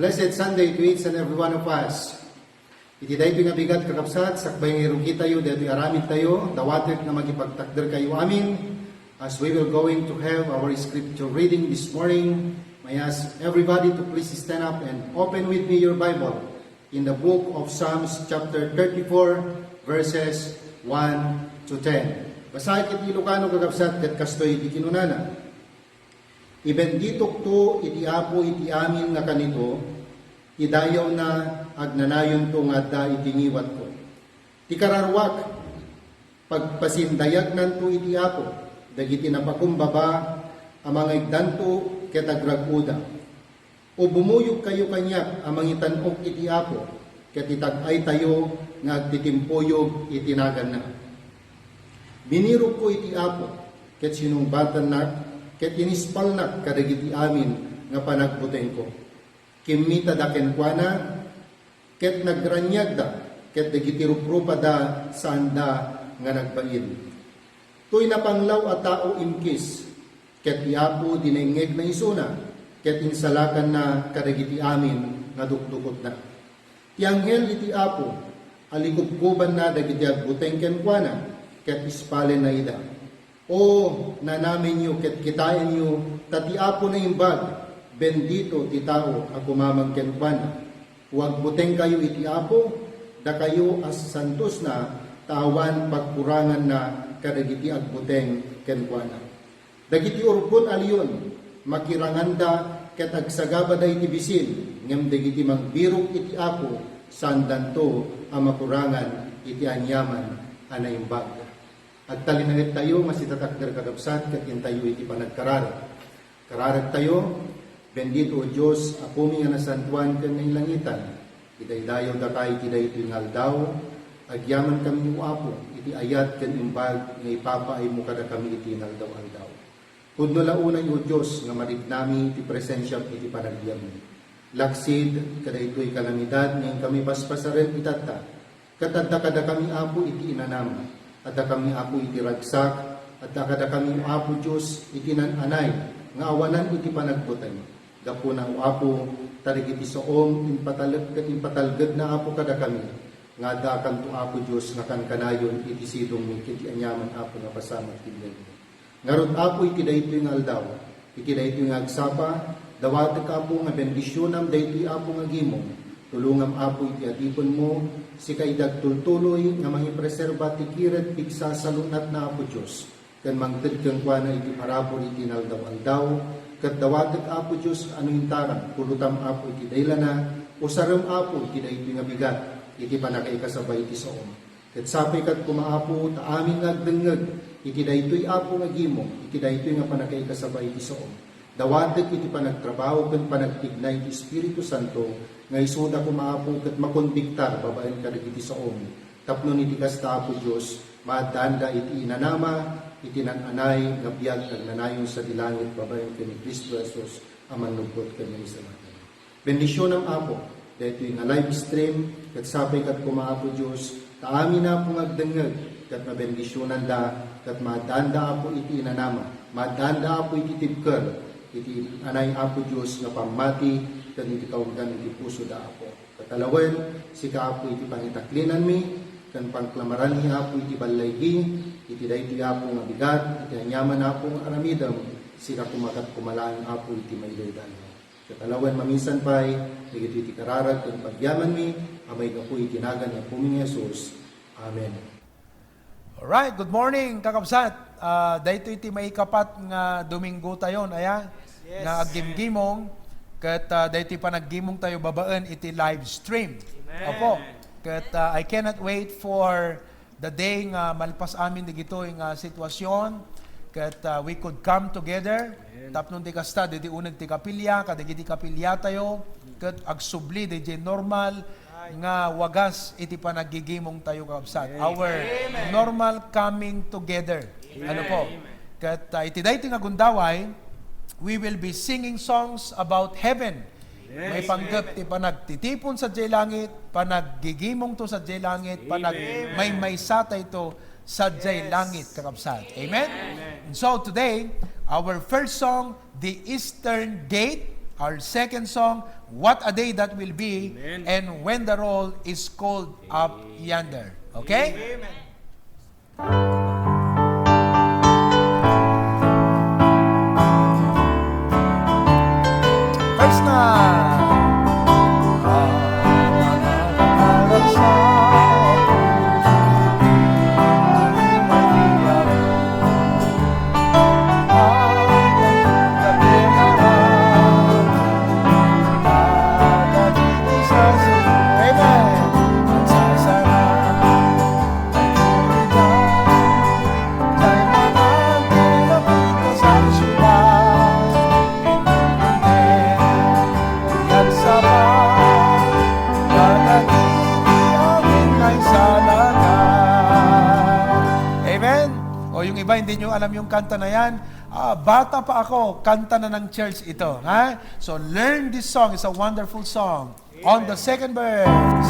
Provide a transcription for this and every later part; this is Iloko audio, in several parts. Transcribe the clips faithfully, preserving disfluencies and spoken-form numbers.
Blessed Sunday to each and every one of us. Iti daytoy nga bigat, kakabsat, sakbay nga irugitayo daytoy aramidtayo, dawatek nga makipagtakderkayo amin as we will going to have our scripture reading this morning. May I ask everybody to please stand up and open with me your Bible in the book of Psalms chapter thirty-four, verses one to ten. Basaek iti Ilocano, kakabsat, ket kastoy iti kinunana. Ibenditokto iti Apo iti amin nga kanito, idayawna agnanayonto nga adda iti ngiwatko. Ti kararuak, pagpasindayagnanto iti Apo dagiti napakumbaba a mangegdanto ket agrag-oda. O bumuyogkayo kaniak a mangitan-ok iti Apo, ket itag-aytayo nga agtitimpuyog iti naganna. Binirokko iti Apo, ket sinungbatannak, ket inispalnak kadagiti amin nga panagbutengko. Kimmitada kenkuana, ket nagraniagda, ket dagiti ruprupada saanda nga nagbain. Toy napanglaw a tao imkis, ket ti Apo dinengngegna isuna, ket insalakanna kadagiti amin nga dukdukotna. Ti anghel iti Apo, alikubkobanna dagiti agbuteng kenkuana, ket ispalenna ida. O, nanamenyo ket kitaenyo, ta ti Apo naimbag, bendito ti tao a kumamang kenkuana. O agbutengkayo iti Apo, dakayo a santosna, ta awan pagkuranganna kadagiti agbuteng kenkuana. Dagiti urbon a leon, makiranganda ket agsagabada iti bisin, ngem dagiti mangbirok iti Apo, saandanto a makurangan iti aniaman a naimbag. Agtalinaedtayo nga sitatakder, kakabsat, ket intayo iti panagkararag. Kararegtayo, bendito, O Dios, Apomi nga nasantoan ken nailangitan, idaydayawdaka iti daytoy nga aldaw. Agyamankami, O Apo, iti ayat ken imbag nga ipapaaymo kadakami iti inaldaw-aldaw. Pudno la unay, O Dios, nga marignami iti presensiam iti panagbiagmi. Laksid kadaytoy kalamidad nga inkami paspasaren itatta, ket adda kadakami, Apo, iti inanam, adda kami, Apo, iti ragsak, adda kadakami, Apo Dios, iti nan-anay nga awanan iti panagbuteng. Gapuna, O Apo, ta dagiti saom, impatalek ket impatalgedna, Apo, kadakami, nga addakanto, Apo Dios, nga kankanayon iti sidongmi ket iti aniaman, Apo, nga pasamak ti biagmi. Ngarud, Apo, iti daytoy nga aldaw, iti daytoy nga agsapa, dawatek, Apo, nga bendisionam daytoy, Apo, nga gimong. Tulongam, Apo, iti adipenmo, sika idi agtultuloy nga mangipreserba ti kired pigsa salunatna, Apo Dios, ken mangted kenkuana iti parabur iti inaldaw-aldaw, ket dawatek, Apo Dios, a no intaram, pulotam, Apo, iti daylana, usarem, Apo, iti daytoy nga bigat, iti pannakaikasaba iti saom. Ket sapay kad koma, Apo, ta amin nga agdengngeg iti daytoy, Apo, nga gimong, iti daytoy nga pannakaikasaba iti saom. Dawatek iti panagtrabaho ken panagtigna iti Espiritu Santo nga isuda koma, Apo, ket makonbiktar babaen kadagiti saom. Tapno iti kasta, Apo Dios, maaddaanda iti inanama, iti nan-anay nga biag agnanayon sadi langit babaen ken ni Cristo Jesus a mannubot ken Maisalakayo. Bendisionam, Apo, daytoy nga live stream, ket sapay kad koma, Apo Dios, ta amin, Apo, nga agdengngeg, ket mabendisionanda, ket maaddaanda, Apo, iti inanama, maaddaanda, Apo, iti tibker, iti anay, Apo Dios, nga pammati, ken iti kaundan iti pusoda, Apo. Ket alawen, sika, Apo, iti pangitaklinanmi, ken pangklamaranmi, Apo, iti ballaygi, iti daytoy, Apo, nga bigat, iti aniaman, Apo, nga aramidem, sika koma ket koma laeng, Apo, iti maidaydayaw. Ket alawen mamisan pay, dagitoy ti kararag ken pagyamanmi a maigapu iti nagan ni Apomi nga Jesus. Amen. Alright, good morning, kakabsat. Ah, daytoy ti maikapat nga Domingo tayon, aya? Yes. Nga aggimgimong, ket, ah, daytoy panaggimong tayo babaen iti live stream. Amen. Opo. Ket, ah, I cannot wait for the day nga malpas amin digitoy nga sitwasyon, ket, ah, we could come together. Amen. Tapno di kasta, didi uneg ti kapilya, kadagiti kapilya tayo, ket agsubli, didi normal nga wagas iti panaggigimong tayo, kakabsat. Amen. Our normal coming together. Amen. Ano po? Amen. Ket, ah, iti daytoy nga gundaway, we will be singing songs about heaven. Yes. Maipanggep ti panagtitipon sadiay langit, panaggigimongto sadiay langit, panagmaymaysa tayo sadiay langit, kakabsat. Amen? Amen. And so today, our first song, The Eastern Gate, our second song, What a Day That Will Be, Amen. And When the Roll is Called Up Yonder. Okay? Amen. First na. Amen. Amen. O, yung iba, hindi nyo alam yung kanta na yan. Ah, bata pa ako, kanta na ng church ito. Ha? So, learn this song. It's a wonderful song. On the second verse.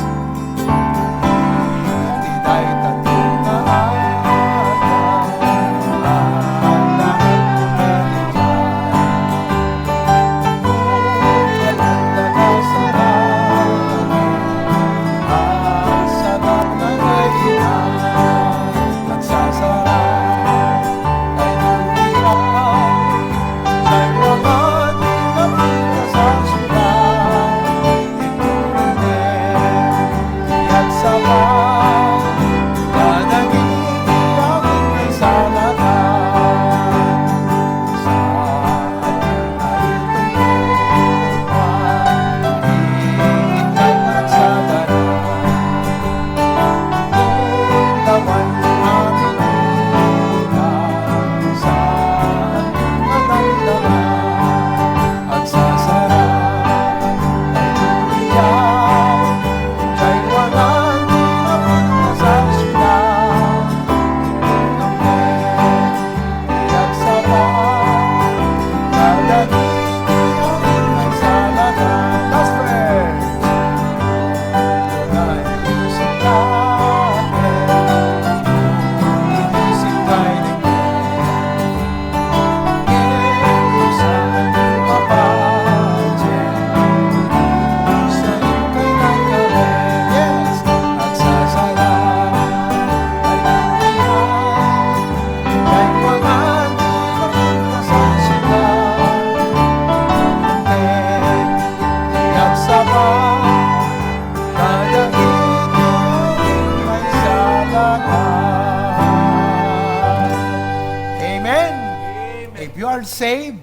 Amen. If you are saved,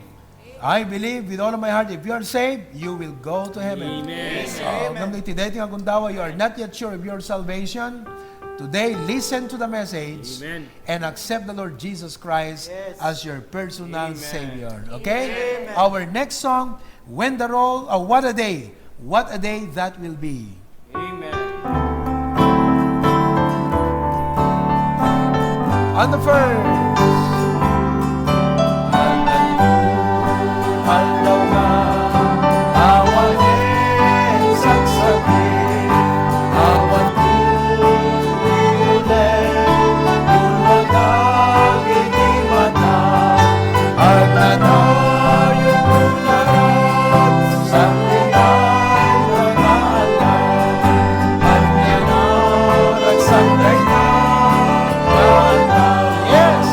I believe with all of my heart, if you are saved, you will go to heaven. Amen. Oh, ngem iti daytoy nga gundaway, you are not yet sure of your salvation. Today, listen to the message. Amen. And accept the Lord Jesus Christ as your personal Savior. Okay? Amen. Our next song, When the Roll, uh, What a Day. What a day that will be. Amen. On the first. Yes,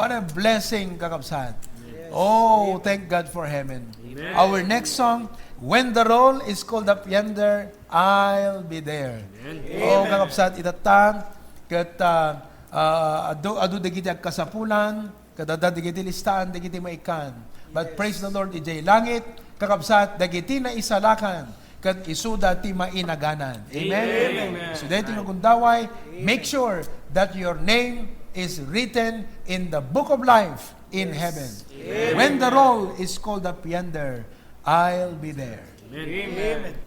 What a blessing, kakabsat. Yes. Oh, thank God for heaven. Amen. Our next song, "When the Roll is Called Up Yonder, I'll Be There." Amen. Oh, kakabsat, itatta, ket, ah, ah, adu, adu dagiti agkasapulan, ket adda dagiti listaan, dagiti maikkan. But praise the Lord, idiay langit, kakabsat, dagiti naisalakan, ket isuda ti mainaganan. Amen? Amen. So, daytoy nga gundaway, make sure that your name is written in the book of life in heaven. Amen. "When the roll is called up yonder, I'll be there." Amen.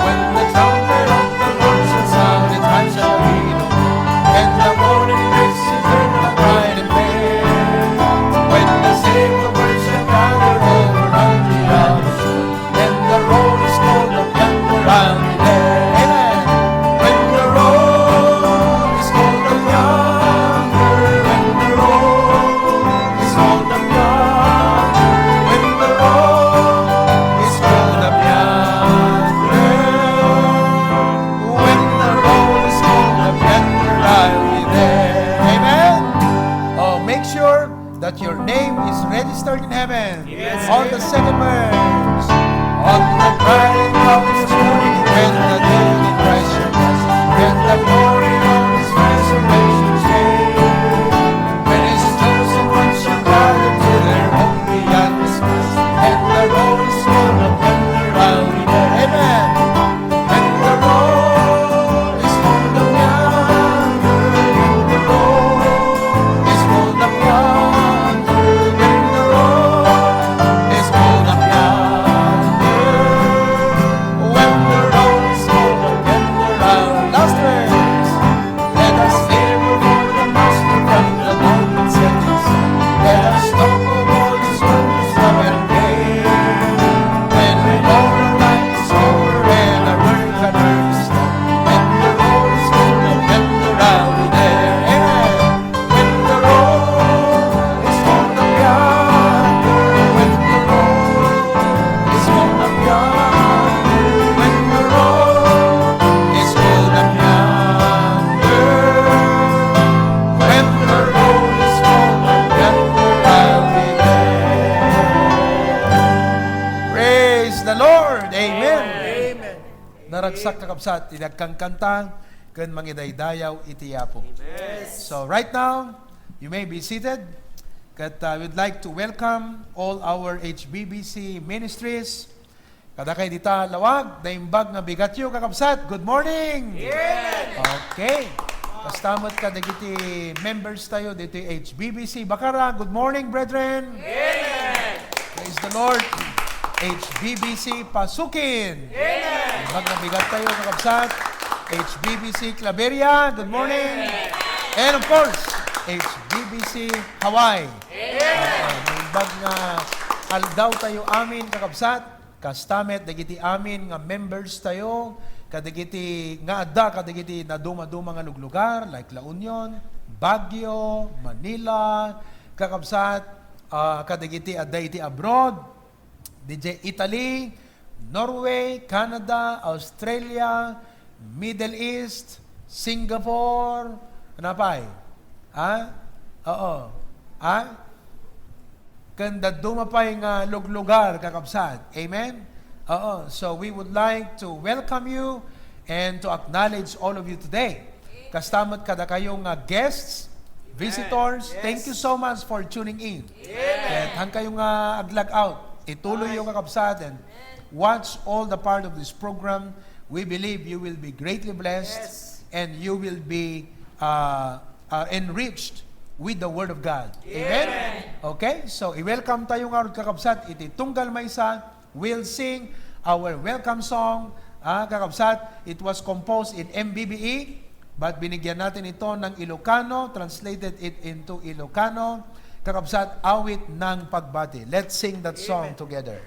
When the trumpet of the Lord shall sound, the time shall be no more, and the mourning makes eternal bright and fair. When the saved of earth shall gather over on the other shore, then the roll is called up yonder, I'll be there. Amen. When the roll is called up yonder, when the roll is called up yonder, when the roll is called up yonder, when the roll is called up yonder, I'll be there. Amen. Oh, make sure that your name is registered in heaven. Yes. On the second verse. On the bright and glorious morning, when the dead in Christ shall rise, and the glory of his resurrection share, when his chosen ones shall gather to their home beyond the skies, and the roll is called up yonder, I'll be there. Amen. When the roll is called up yonder, when the roll is called up yonder, when the roll is called up yonder, when the roll is called up yonder, our last verse. Let us labor for the master from the moment setting sun. Let us talk of all his wonders, love and grace. When we all our life is over and our work on earth is done, when the roll is called up, then the rally there. Amen. When the roll is called up yonder, when the roll is called up yonder, when the roll is called up yonder, when the roll is called up yonder, I'll be there. Praise the Lord. Amen. Amen. Naragsak, kakabsat, ti nagkankanta ken mangidaydayaw iti Apo. Yes. So, right now, you may be seated. Ket, uh, we'd like to welcome all our H B B C ministries. Kadakay dita lawag, naimbag nga bigatyo, kakabsat. Good morning! Amen. Okay. Kasta met kadagiti members tayo ditoy H B B C Bacara. Good morning, brethren! Amen. Praise the Lord. H B B C Pasukin. Amen. Imbag nga bigat tayo, kakabsat. H B B C Claveria. Good morning. Amen. And of course, H B B C Hawaii. Amen. Imbag nga aldaw tayo amin, kakabsat. Kasta met dagiti amin nga members tayo, kadagiti nga adda kadagiti nadumaduma nga luglugar, like La Union, Baguio, Manila, kakabsat, ah, kadagiti adda iti abroad, didiay Italy, Norway, Canada, Australia, Middle East, Singapore, ano pay? Ha? Oo. Ha? Ken dadduma pay nga luglugar, kakabsat. Amen? Oo. So, we would like to welcome you and to acknowledge all of you today. Kasta met kadakayo nga guests, visitors, thank you so much for tuning in. Ket han kayo nga ag-log out, ituloy yo, kakabsat, and watch all the part of this program. We believe you will be greatly blessed and you will be, uh, uh, enriched with the Word of God. Amen? Amen. Okay, so i-welcome tayo ngarud, kakabsat, iti tunggal maysa. We'll sing our welcome song. Ah, kakabsat, it was composed in M B B E, but binigyan natin ito ng Ilocano, translated it into Ilocano. Kakabsat, Awit ng Pagbati. Let's sing that song together.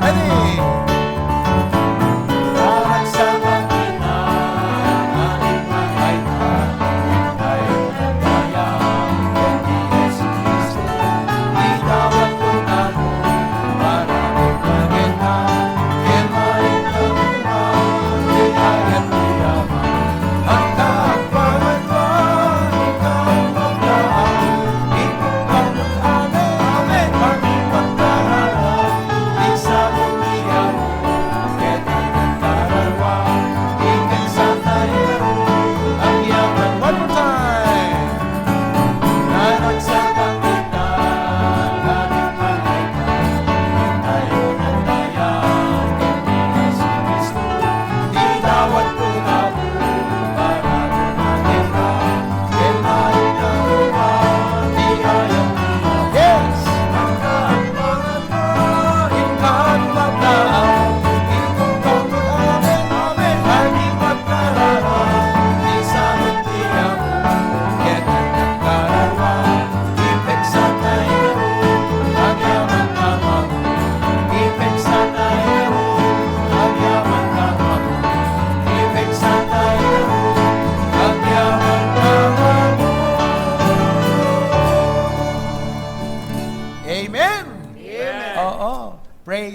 Ready?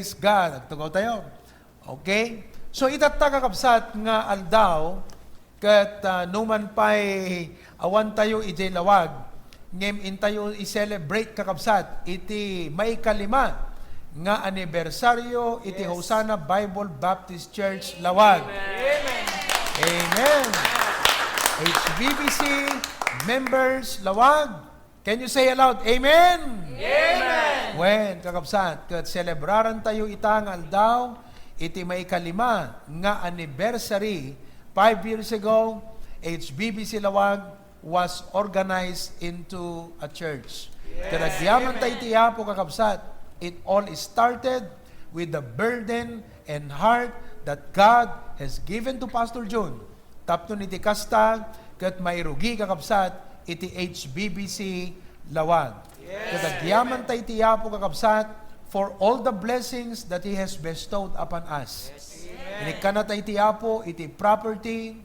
Praise God. Agtugaw tayo. Okay? So, itatta, kakabsat, nga aldaw, ket, ah, numan pay awan tayo idiay lawag, ngem intayo i-celebrate, kakabsat, iti maikalima nga anibersaryo iti Hosanna Bible Baptist Church Lawag. Amen. H B B C members Lawag, can you say aloud, "Amen"? Amen. Wen, kakabsat, ket selebraran tayo ita nga aldaw iti maikalima nga anniversary. Five years ago, H B B C Lawag was organized into a church. Ket agyaman ta iti Apo, kakabsat, it all started with the burden and heart that God has given to Pastor Jun. Tapno iti kasta, ket mairugi, kakabsat, iti H B B C Lawag. Ket agyaman ta iti Apo, kakabsat, for all the blessings that He has bestowed upon us. Inikkana ta iti Apo iti property,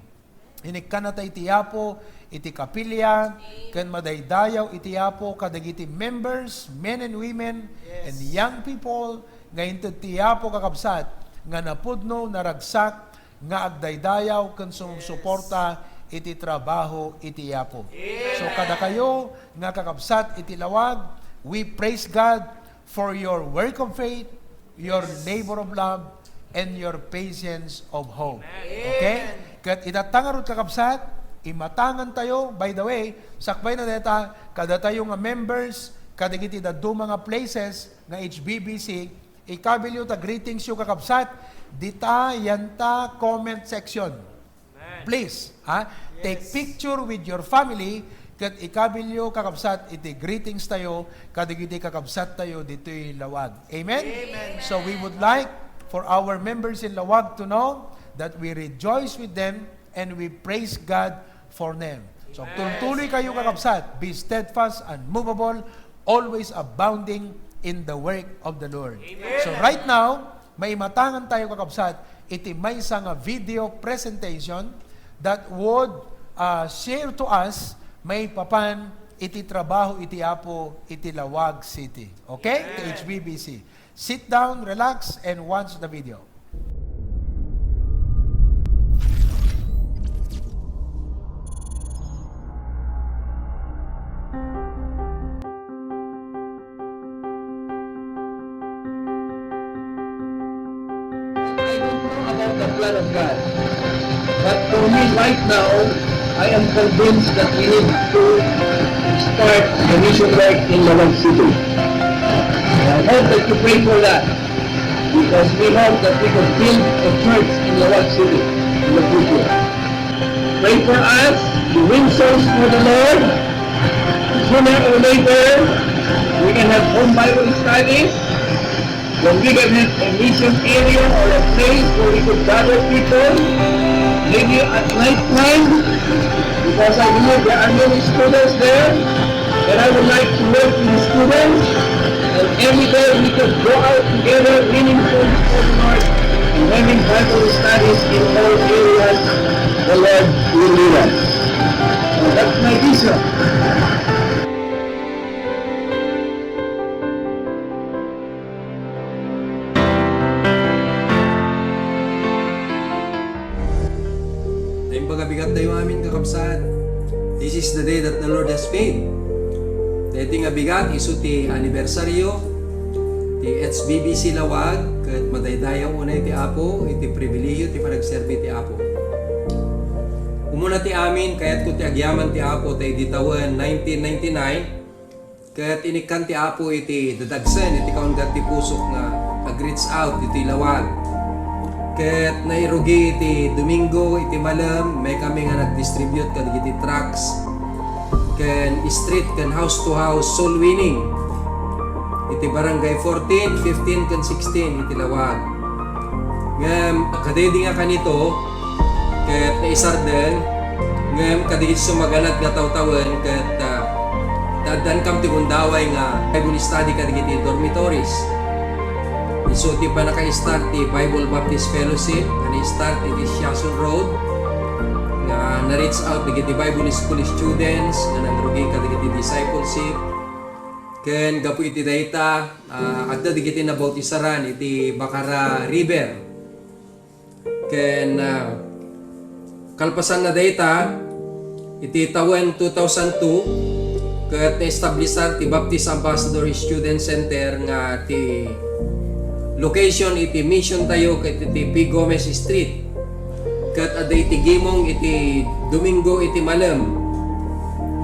inikkana ta iti Apo iti kapilya, ken madaydayaw iti Apo kadagiti members, men and women, and young people nga inted ti Apo, kakabsat, nga napudno, naragsak, nga agdaydayaw ken sumusuporta iti trabaho iti Apo. So, kadakayo nga kakabsat iti Lawag, we praise God for your work of faith, your labor of love, and your patience of hope. Okay? Ket itatta ngarud, kakabsat, imatangan tayo. By the way, sakbay na deta, kadatayo nga members kadagiti dadduma nga places nga H B B C, ikabilyo ta greetings yo, kakabsat, dita yanta comment section. Please, ha? Take picture with your family, ket ikabilyo, kakabsat, iti greetings tayo kadagiti kakabsat tayo ditoy Lawag. Amen? So we would like for our members in Lawag to know that we rejoice with them and we praise God for them. So, tultuloy kayo, kakabsat. Be steadfast, unmovable, always abounding in the work of the Lord. So, right now, maimatangan tayo, kakabsat, iti maysa nga video presentation that would, uh, share to us maipapan iti trabaho iti Apo iti Lawag City. Okay? Iti H B B C. Sit down, relax, and watch the video. I don't know about the plan of God. But for me, right now, I am convinced that we need to start the mission work in Lawag City. I hope that you pray for that, because we hope that we could build a church in Lawag City in the future. Pray for us to win souls for the Lord. Sooner or later, we can have home Bible studies. When we can have a mission area or a place where we could gather people, maybe at night time, because I believe there are many students there, and I would like to work with the students, and every day we could go out together, winning souls for the Lord, and having Bible studies in all areas the Lord will lead us. So that's my vision. Naimbag a bigat tayo amin, kakabsat. This is the day that the Lord has made. Daytoy nga bigat, isu ti anibersaryo ti H B B C Lawag, ket madaydayaw unay ti Apo iti pribilehiyo ti panagserbi ti Apo. Umuna ti amin, kayatko ti agyaman ti Apo ta idi tawen nineteen ninety-nine, ket inikkan ti Apo iti dadagsen iti kaunggat ti pusok nga ag-reach out iti Lawag. Ket nairugi iti Domingo iti malem, maikami nga nag-distribute kadagiti tracts ken street ken house to house soul winning iti barangay fourteen, fifteen, ken sixteen iti Lawag. Ngem kadaydi nga kanito, ket naisardeng, ngem kadagiti sumaganad nga tawtawen ket, ah, naaddankam ti gundaway nga Bible study kadagiti dormitories. Isu ti pannaka-start ti Bible Baptist Fellowship nga na-start iti Siason Road, nga na-reach out dagiti Bible School students nga nangrugi kadagiti discipleship. Ken gapu iti dayta, ah, adda dagiti nabautisaran iti Bacara River. Ken, ah, kalpasanna dayta, iti tawen two thousand two, ket naestablisar ti Baptist Ambassador Student Center nga ti location iti mission tayo ket iti P. Gomez Street. Ket adda iti gimong iti Domingo iti malem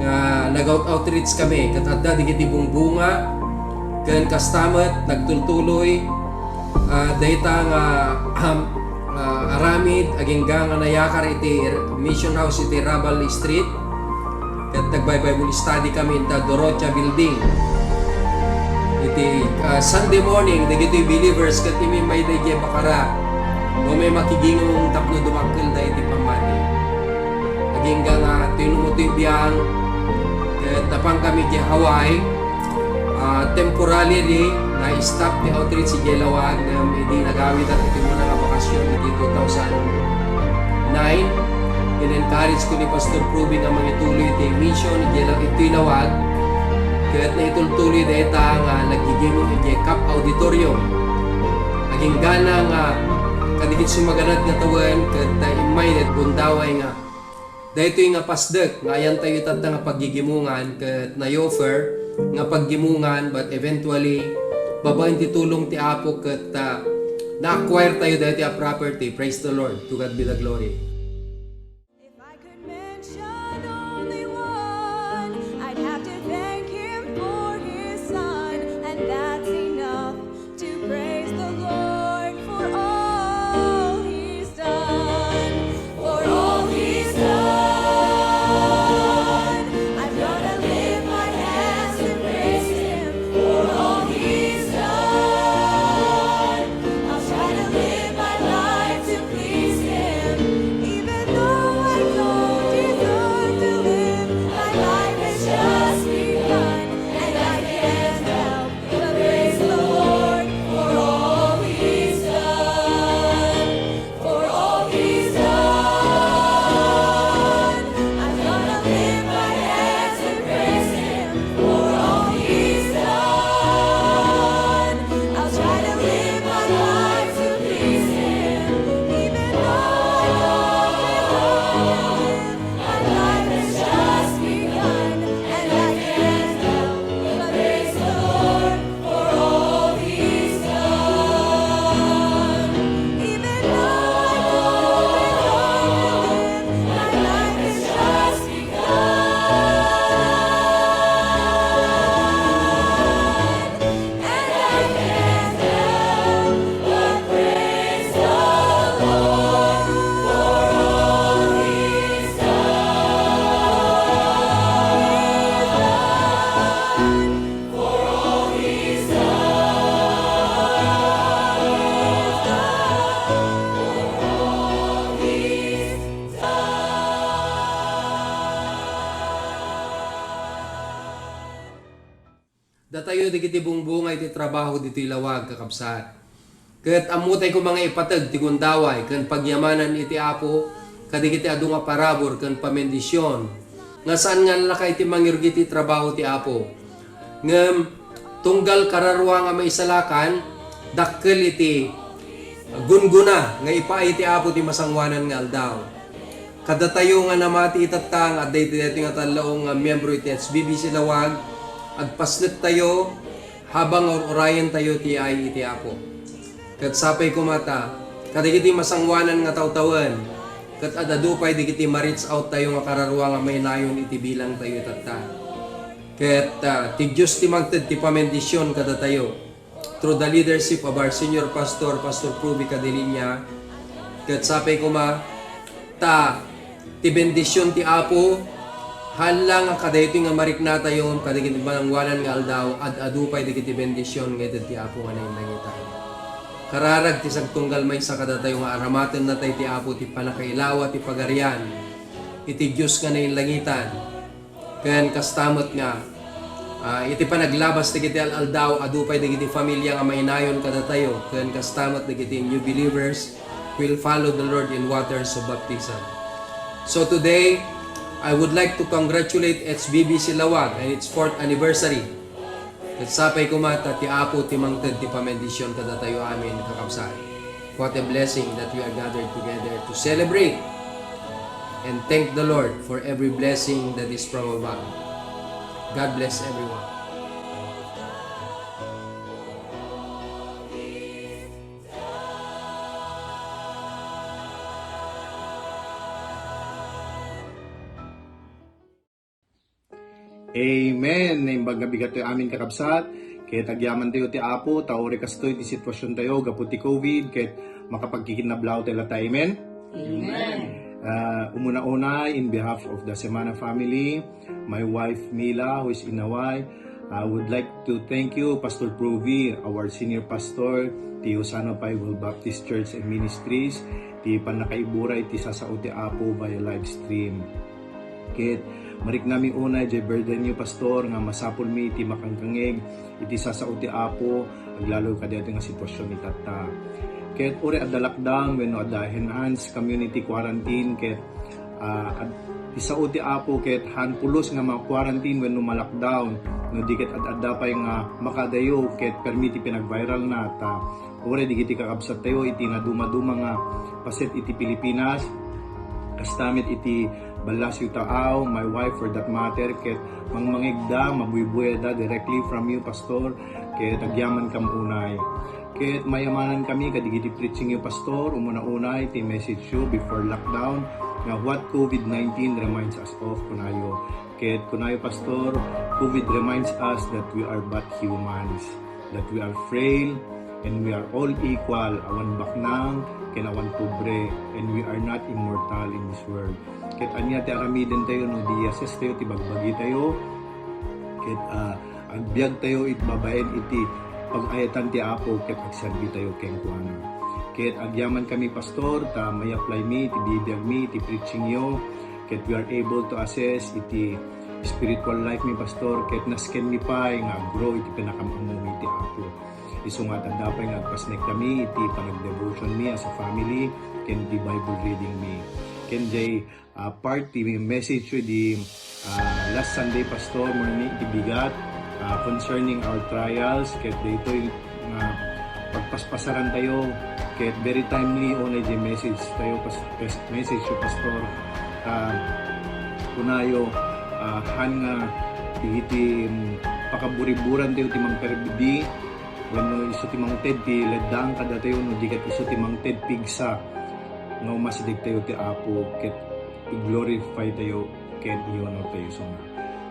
nga nag-out-, outreach kami, ket adda dagiti bungbunga, ken kasta met nagtultuloy, ah, dayta nga, ah, aramid agingga nga nayakar iti mission house iti Raval Street. Ket nagbi-Bible study kami ita Dorothea Building. Iti, ah, Sunday morning, dagitoy believers ket immayda idiay Bacara. Umay makigingong tapno dumakkelda iti pammati. Agingga nga tuy no toy biang, ket napan kami idiay Hawaii, ah, temporarily, na-stop ti outreach idiay Lawag, ngem idi nagawidak iti umuna nga bakasyon iti two thousand nine, in-encourage ko ni Pastor Ruby nga mangituloy iti mission idiay La-, iti Lawag, ket naitultuloy dayta nga naggigimong idiay Cap Auditorium. Aginggana nga kadagiti sumaganad nga tawen, ket, ah, immayda ti gundaway nga daytoy nga pasdek nga ayantayo itatta nga paggigimongan ket na-offer nga paggimongan, but eventually, babaen ti tulong ti Apo ket, ah, na-acquire tayo daytoy a property. Praise the Lord. To God be the glory. If I could mention only one, I'd have to thank him for his son, and that's enough to praise the Lord for all he's done. For all he's done, I'm gonna lift my hands to praise him. For all he's done, I'll try to live my life to please him. Even though I don't deserve to live, my life has just begun, and I can't help but praise the Lord for all he's done. For all he's done, I'm gonna lift my hands and praise him. For all he's done, I'll try to live my life to please him. Even though I don't deserve to live, my life has just begun, and I can't help but praise the Lord for all he's done. Even though I don't deserve to live, my life has just begun. And I can't help but praise the Lord for all he's done. For all he's done, for all he's done. Datayo dagiti bungbunga iti trabaho ditoy Lawag, kakabsat. Ket ammotay koma nga ipateg ti gundaway ken pagyamanan iti Apo kadagiti adu nga parabur ken pamendision nga saan nga nalaka iti mangirugit iti trabaho ti Apo. Ngem tunggal kararua nga maisalakan, dakkel iti gunggona nga ipaay ti Apo ti masangoanan nga aldaw. Kadatayo nga namati itatta nga adda iti daytoy nga tallaong nga miyembro iti H B B C Lawag, agpasnektayo habang ur-urayentayo ti ay iti Apo. Ket sapay koma ta, kadagiti masangoanan nga tawtawen, ket ad-adu pay dagiti ma-reach out tayo nga kararua nga mainayon iti bilangtayo itatta. Ket, ah, ti Dios ti mangted ti pamendision kadatayo through the leadership of our senior pastor, Pastor Pruby Cadilinia. Ket sapay koma ta ti bendision ti Apo, haan la nga kadaytoy nga mariknatayo kadagiti masangoanan nga aldaw, ad-adu pay dagiti bendision nga ited ti Apo nga nainlangitan. Kararag ti sagtunggal maysa kadatayo nga aramatennatay ti Apo ti pannakailawa ti pagarian iti Dios nga nainlangitan. Ken kasta met nga, ah, iti panaglabas dagiti al-aldaw, adu pay dagiti familia nga mainayon kadatayo, ken kasta met dagiti new believers will follow the Lord in waters of baptism. So today, I would like to congratulate H B B C Lawag and its fourth anniversary. Ket sapay koma ta ti Apo ti mangted ti pamendisyon kadatayo amin, kakabsat. What a blessing that we are gathered together to celebrate and thank the Lord for every blessing that is from above. God bless everyone. Amen. Naimbag nga bigat tayo amin, kakabsat. Ket agyaman tayo ti Apo, ta uray kastoy ti sitwasyon tayo gapu ti covid, ket makapagkikinablaw tayo latta. Amen? Amen. Uh, umuna-una, in behalf of the Semana family, my wife Mila, who is in Hawaii, I would like to thank you, Pastor Provi, our senior pastor, ti Hosanna Bible Baptist Church and Ministries, ti pannakaiburay ti sasao ti Apo via live stream. Ket mariknami unay jay burden yo, Pastor, nga masapulmi ti makangkangeg iti sasao ti Apo, aglalo kadaytoy nga sitwasyon itatta. Ket uray adda lockdown wenno adda enhanced community quarantine, ket ah, ad-, ti sao ti Apo ket haan pulos nga ma-quarantine wenno ma-lockdown, no di ket ad-adda pay nga makaadayo ket permi ti pinag-viralna, ta uray dagiti kakabsattayo iti nadumaduma nga paset iti Pilipinas, kasta met iti Ballasio Taaw, my wife for that matter, ket mangmangegda, mabuybuyayda directly from you, Pastor, ket agyamankami unay. Ket mayamanan kami kadagiti preaching yo, Pastor, umuna-una iti message yo before lockdown nga what covid nineteen reminds us of, kunayo. Ket kunayo, Pastor, covid reminds us that we are but humans, that we are frail, and we are all equal, awan baknang, ken awan pobre, and we are not immortal in this world. Ket ania ti aramiden tayo no di assess tayo ti bagbagi tayo, ket ah, agbiag tayo iti babaen iti pag-ayatan ti Apo ket agserbi tayo kenkuana. Ket agyaman kami, Pastor, ta may-apply mi iti bibiag mi iti preaching yo, ket we are able to assess iti spiritual life mi, Pastor, ket nasken mi pay nga aggrow iti panakam-ammo mi iti Apo. Isu nga adda pay nga agpasnek kami iti panagdevotion mi as a family ken iti Bible reading mi. Ken jay ah, part ti message yo di, ah, last Sunday, Pastor, morning, iti bigat, ah, concerning our trials, ket daytoy nga pagpaspasaran tayo, ket very timely unay di message tayo, pas-, pes-, message yo, Pastor. Ah, kunayo, ah, han nga iti, mm, pakaburiburan tayo ti mangperdi, wenno isu ti mangted ti leddang kadatayo, no di ket isu ti mangted pigsa nga umasideg tayo ti Apo, ket i-glorify tayo ken i-honor tayo isu nga.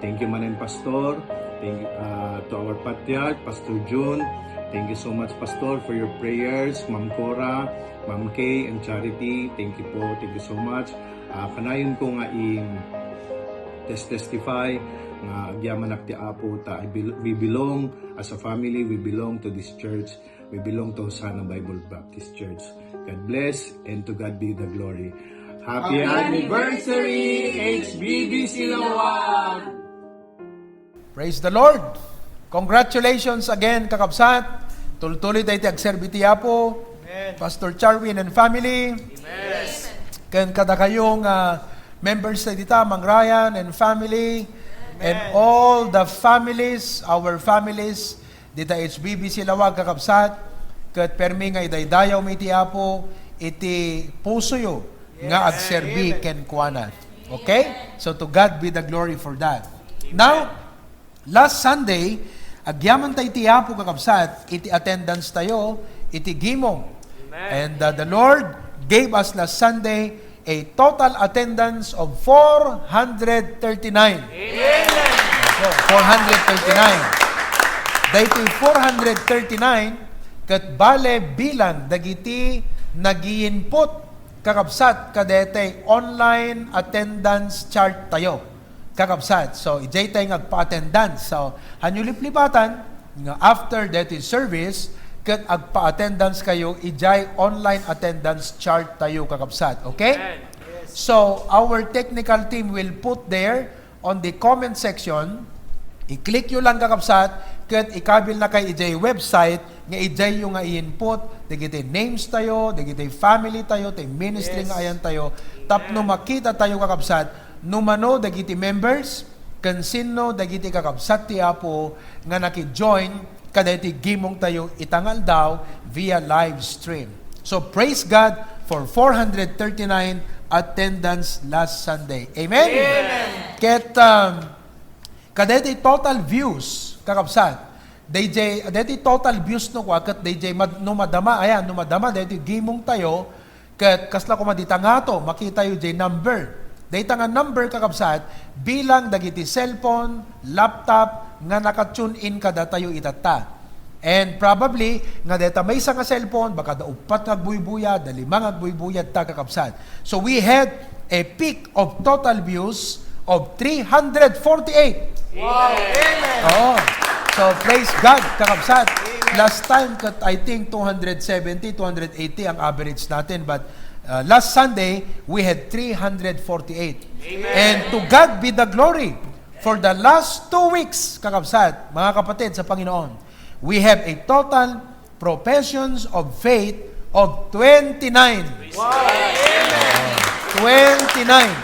Thank you manen, Pastor. Thank you, ah, to our patriarch, Pastor Jun. Thank you so much, Pastor, for your prayers. Ma'am Cora, Ma'am Kay, and Charity, thank you po. Thank you so much. Ah, kanayon ko nga i-tes-, testify nga agyamanak ti Apo, ta I bel-, we belong, as a family, we belong to this church. We belong to Hosanna Bible Baptist Church. God bless and to God be the glory. Happy anniversary, H B B C Laoag! Praise the Lord! Congratulations again, kakabsat. Tultuloy tayo ti agserbi ti Apo. Amen. Pastor Charwin and family. Amen. Ken kadakayo nga members tayo dita, Mang Ryan and family. And all the families, our families, dita H B B C Laoag, kakabsat, ket permi nga idaydayawmi iti Apo iti pusoyo nga agserbi kenkuana. Okay? So to God be the glory for that. Now, last Sunday, agyaman tayo iti Apo, kakabsat, iti attendance tayo iti gimong. And uh, the Lord gave us last Sunday a total attendance of four hundred thirty-nine. Amen. Four hundred thirty-nine. Daytoy four hundred thirty-nine ket bale bilang dagiti nag-iinput, kakabsat, kadaytoy online attendance chart tayo, kakabsat. So, idiay tayo nga agpa-attendance. So, hanyo liplipatan, nga after daytoy service, ket agpa-attendance kayo idiay online attendance chart tayo, kakabsat. Okay? So, our technical team will put there on the comment section. I-click yo lang, kakabsat, ket ikabil na kay idiay website nga idiay yo nga i-input dagiti names tayo, dagiti family tayo, ti ministry nga ayan tayo, tapno makita tayo, kakabsat, no mano dagiti members, ken sinno dagiti kakabsat ti Apo nga naki-join kadagiti gimongtayo ita nga aldaw via live stream. So, praise God for four hundred thirty-nine attendance last Sunday. Amen? Amen. Ket, um, kadagiti total views, kakabsat, dayjay, dayjay total views no kua, ket dayjay mad-, no madama, ayan, no madama, dayjay gimongtayo, ket kasla koma dita ngato, makitayo jay number. Dayta nga number, kakabsat, bilang dagiti cellphone, laptop, nga naka-tune in kadatayo itatta. And probably, nga dayta maysa nga cellphone, baka da uppat nga agbuybuya, da lima nga agbuybuya ta, kakabsat. So we had a peak of total views of three hundred forty-eight. Wow! Amen! Oo. So, praise God, kakabsat. Amen. Last time, kat-, I think, two hundred seventy, two hundred eighty ang average natin. But, uh, last Sunday, we had three hundred forty-eight. Amen. And to God be the glory. For the last two weeks, kakabsat, mga kapatid sa Panginoon, we have a total professions of faith of twenty-nine. Wow! Amen! Twenty-nine.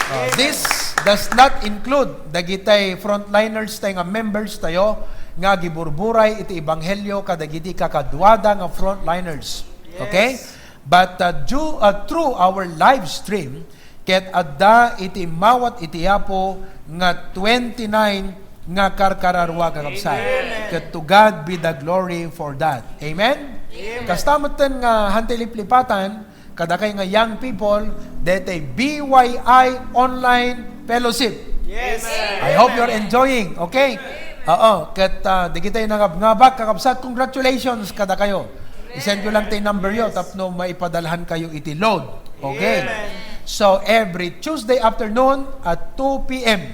Uh, this does not include dagitay frontliners tayo nga members tayo nga agiburburay iti ebanghelio kadagiti kakaduada nga frontliners. Okay? Yes. But, uh, due, uh, through our live stream, ket adda iti immawat iti Apo nga twenty-nine nga karkararua, kakabsat. Amen. Ket to God be the glory for that. Amen? Amen. Kasta metten nga han ti liplipatan, kadakay nga young people, daytay B Y I Online Fellowship. Yes. I hope you're enjoying, okay? Oo, ket, ah, dagitay nangabngabak, kakabsat, congratulations kadakayo. Isend yo lang tay number yo, yes, tapno maipadalhan kayo iti load. Okay? Amen. So, every Tuesday afternoon at two P M.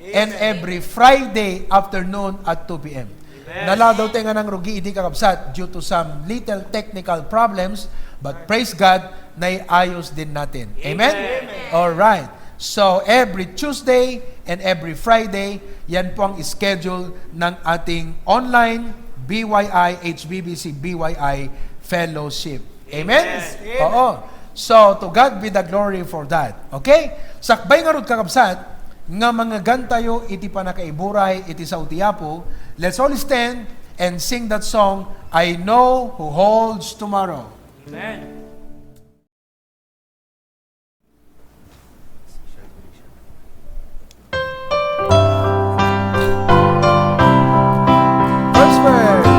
And every Friday afternoon at two P M. Amen. Naladaw tayo nga nangrugi idi, kakabsat, due to some little technical problems, but praise God, naiayos din natin. Amen? Amen. All right. So, every Tuesday and every Friday, yan po ang schedule ng ating online B Y I, H B B C B Y I fellowship. Amen? Yes. Amen. Oo. So, to God be the glory for that. Okay? Sakbay ngarud, kakabsat, nga mangngeggantayo iti pannakaiburay iti sao ti Apo, let's all stand and sing that song, "I Know Who Holds Tomorrow." Amen. First verse.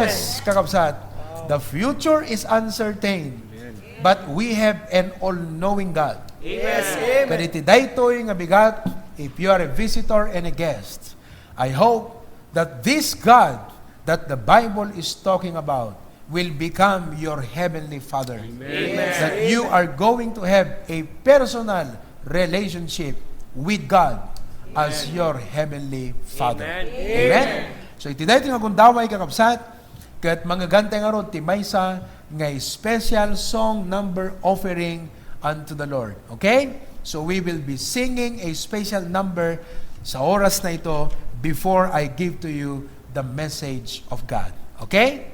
Yes, kakabsat. The future is uncertain, but we have an all-knowing God. Yes, amen. Ket iti daytoy nga bigat, if you are a visitor and a guest, I hope that this God that the Bible is talking about will become your heavenly Father. Amen. That you are going to have a personal relationship with God as your heavenly Father. Amen. Amen. So, iti daytoy nga gundaway, kakabsat, ket mangngegantayo ngarud ti maysa nga special song number offering unto the Lord. Okay? So, we will be singing a special number sa oras na ito before I give to you the message of God. Okay?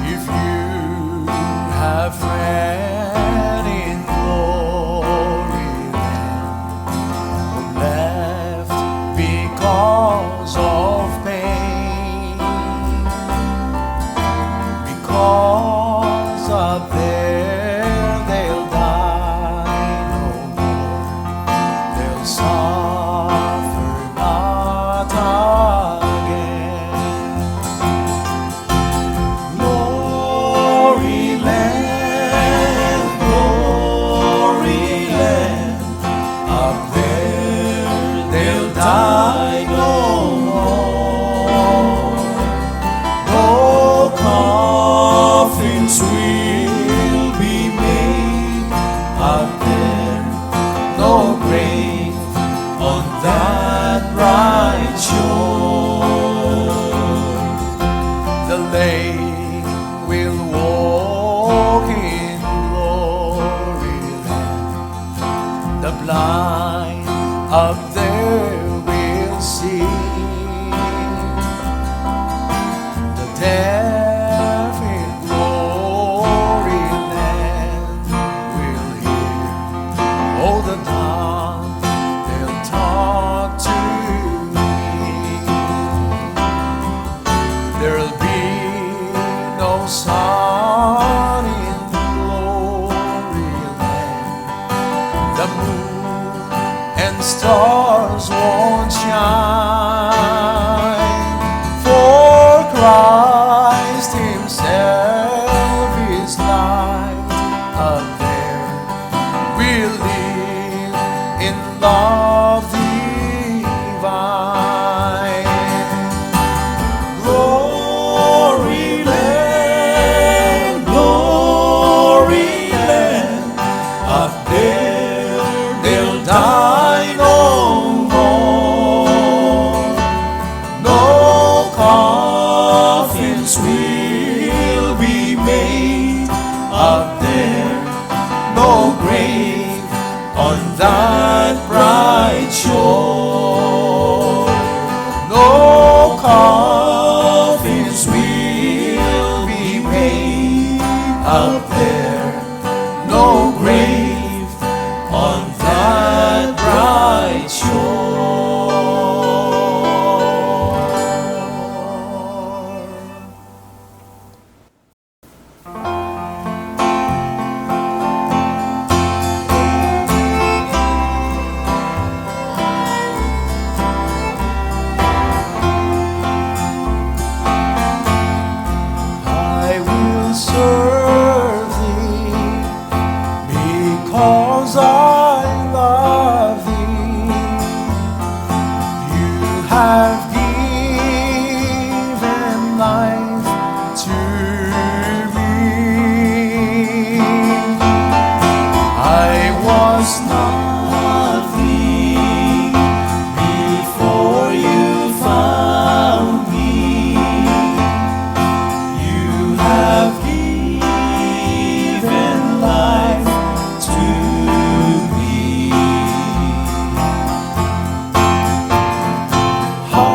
If you have friend in glory land, left because of pain, because up there they'll die no more, they'll suffer not again. Glory land, glory land, up there they'll die no more. No coffins will be made up there, no grave on that bright shore. The lame will walk in glory land. The blind up there will see. The deaf in glory land will hear. Oh, the dawn they'll talk to me. There'll be no sun in glory land. The moon and stars won't shine, for Christ himself is light. Up there we live in love divine. Glory land, glory land, up there they'll die no more. No coffins will be made up there, no grave on that bright shore. No coffins will be made up there, no grave on that bright shore. I will serve thee because I love thee. You have given life to me. I was nothing before you found me. You have given life to me. How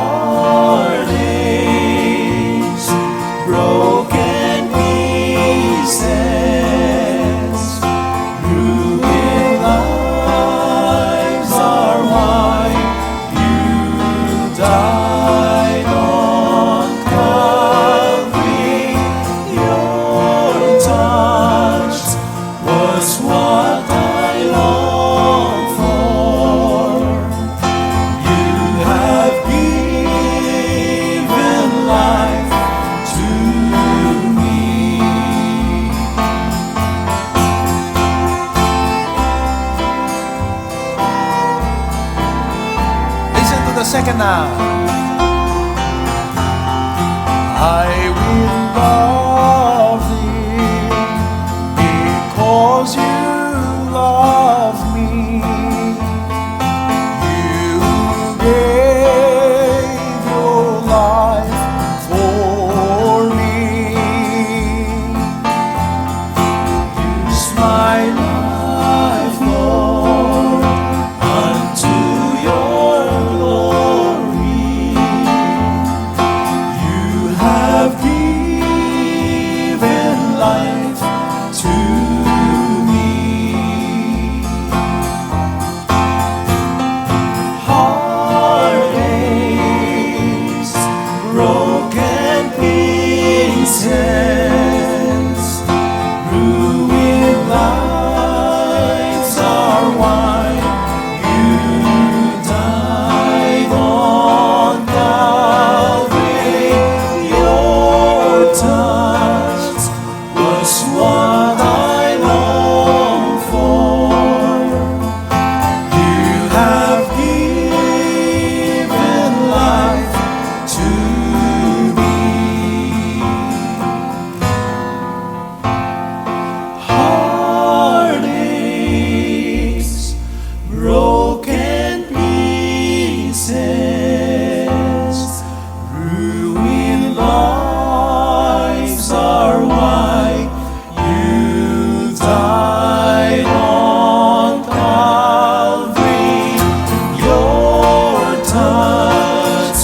I will love thee because you love me. You gave your life for me. Use my life, Lord, unto your glory. You have given life to me. Heartaches, broken pieces, ruined lives are why you died on Calvary. Your touch was what I long for. You have given life to me. Heartaches, broken pieces, ruined lives are why you died on Calvary. Your touch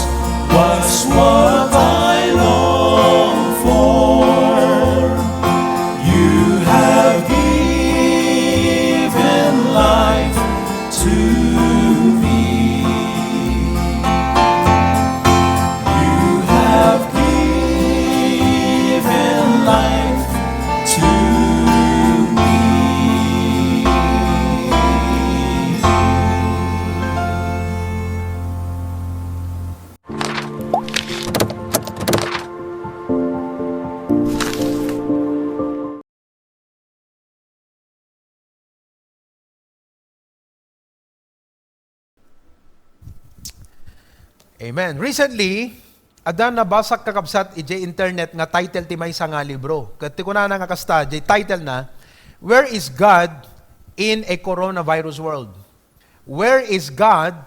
was what I long for. You have given life to me. You have given life to me. Amen. Recently, adda nabasak, kakabsat, idiay internet nga title ti maysa nga libro. Ket ti kunana nga kasta, diay title na, "Where is God in a Coronavirus World?" Where is God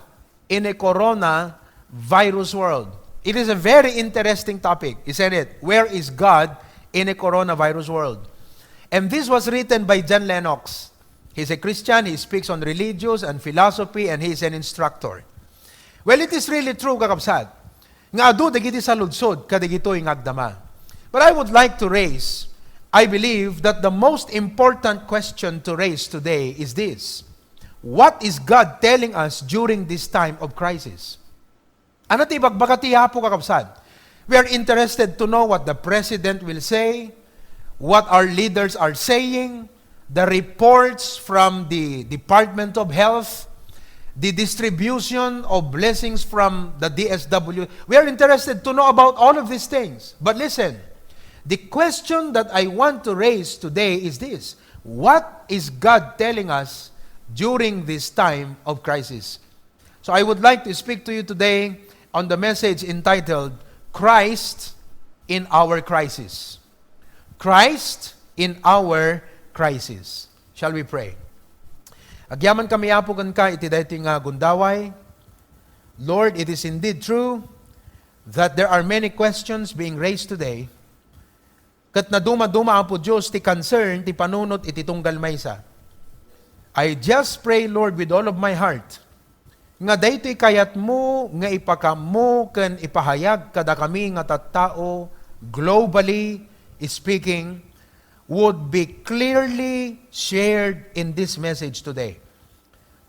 in a Coronavirus World? It is a very interesting topic, isn't it? Where is God in a Coronavirus World? And this was written by John Lennox. He's a Christian, he speaks on religious and philosophy, and he is an instructor. Well, it is really true, kakabsat, nga adu dagiti saludsod kadagitoy nga agdama. But I would like to raise, I believe that the most important question to raise today is this: what is God telling us during this time of crisis? Ano ti ibagbaga ti Apo, kakabsat? We are interested to know what the president will say, what our leaders are saying, the reports from the Department of Health, the distribution of blessings from the D S W. We are interested to know about all of these things. But listen, the question that I want to raise today is this: what is God telling us during this time of crisis? So I would like to speak to you today on the message entitled Christ in Our Crisis. Christ in Our Crisis. Shall we pray? Agyaman kami, Apo, kenka iti daytoy nga gundaway. Lord, it is indeed true that there are many questions being raised today. Ket nadumaduma, Apo Dios, ti concern ti panunot iti tunggal maysa. I just pray, Lord, with all of my heart, nga daytoy kayatmo nga ipakaammo ken ipahayag kadakami nga tattao, globally speaking, would be clearly shared in this message today.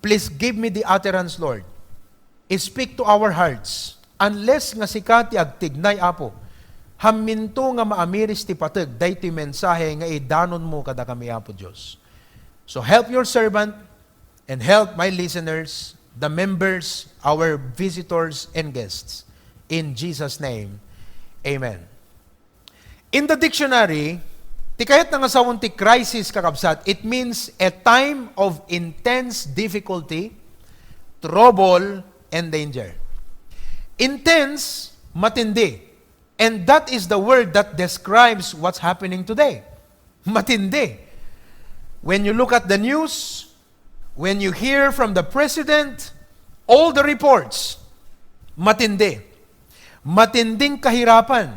Please give me the utterance, Lord. Speak to our hearts. Unless nga sika ti agtignay, Apo, hamminto nga maamiris ti pateg daytoy mensahe nga idanonmo kadakami, Apo Dios. So help your servant and help my listeners, the members, our visitors, and guests. In Jesus' name, amen. In the dictionary, ti kayatna nga sawen ti crisis, kakabsat, it means a time of intense difficulty, trouble, and danger. Intense, matindi. And that is the word that describes what's happening today. Matindi. When you look at the news, when you hear from the president, all the reports, matindi. Matinding kahirapan,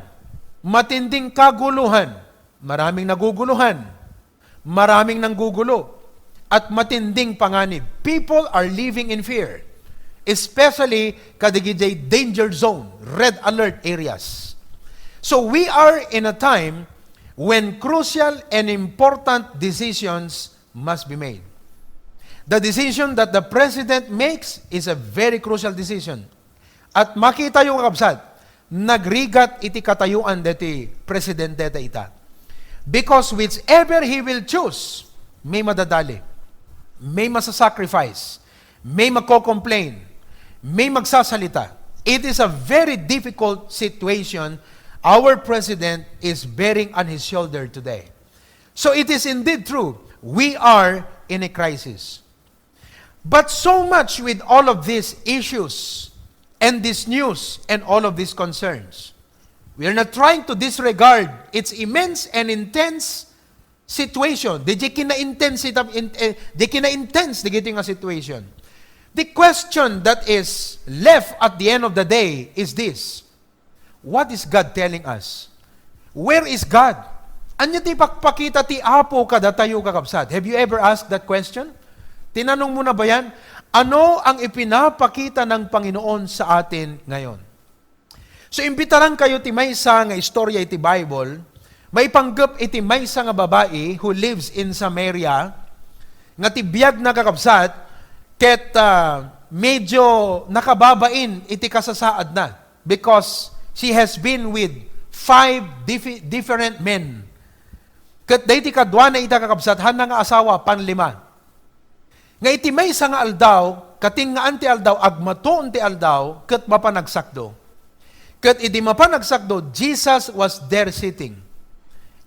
matinding kaguluhan, maraming naguguluhan, maraming nanggugulo, at matinding panganib. People are living in fear, especially kadagidiay danger zone, red alert areas. So we are in a time when crucial and important decisions must be made. The decision that the president makes is a very crucial decision. At makitayo, kakabsat, nagrigat iti katayoan deti presidente ta ita. Because whichever he will choose, may madadali, may masasacrifice, may magko-complain, may magsasalita. It is a very difficult situation our president is bearing on his shoulder today. So it is indeed true, we are in a crisis. But so much with all of these issues and this news and all of these concerns, we are not trying to disregard its immense and intense situation. Di, di kina-intense ita-, in-, eh, di kina-intense di giti nga situation. The question that is left at the end of the day is this: What is God telling us? Where is God? Ania ti ipakpakita ti Apo kadatayo, kakabsat? Have you ever asked that question? Tinanong mo na ba yan? Ano ang ipinapakita ng Panginoon sa atin ngayon? So, imbitaran kayo ti maysa nga istorya iti Bible, maipanggep iti maysa nga babai who lives in Samaria, nga ti biag na, kakabsat, ket, ah, medyo nakababain iti kasasaadna because she has been with five diffi-, different men. Ket daydi kaduana ita, kakabsat, haanna nga asawa, panlima. Nga iti maysa nga aldaw, katingaan ti aldaw, agmatuon ti aldaw, ket mapan agsakdo. Ket idi mapan agsakdo, Jesus was there sitting.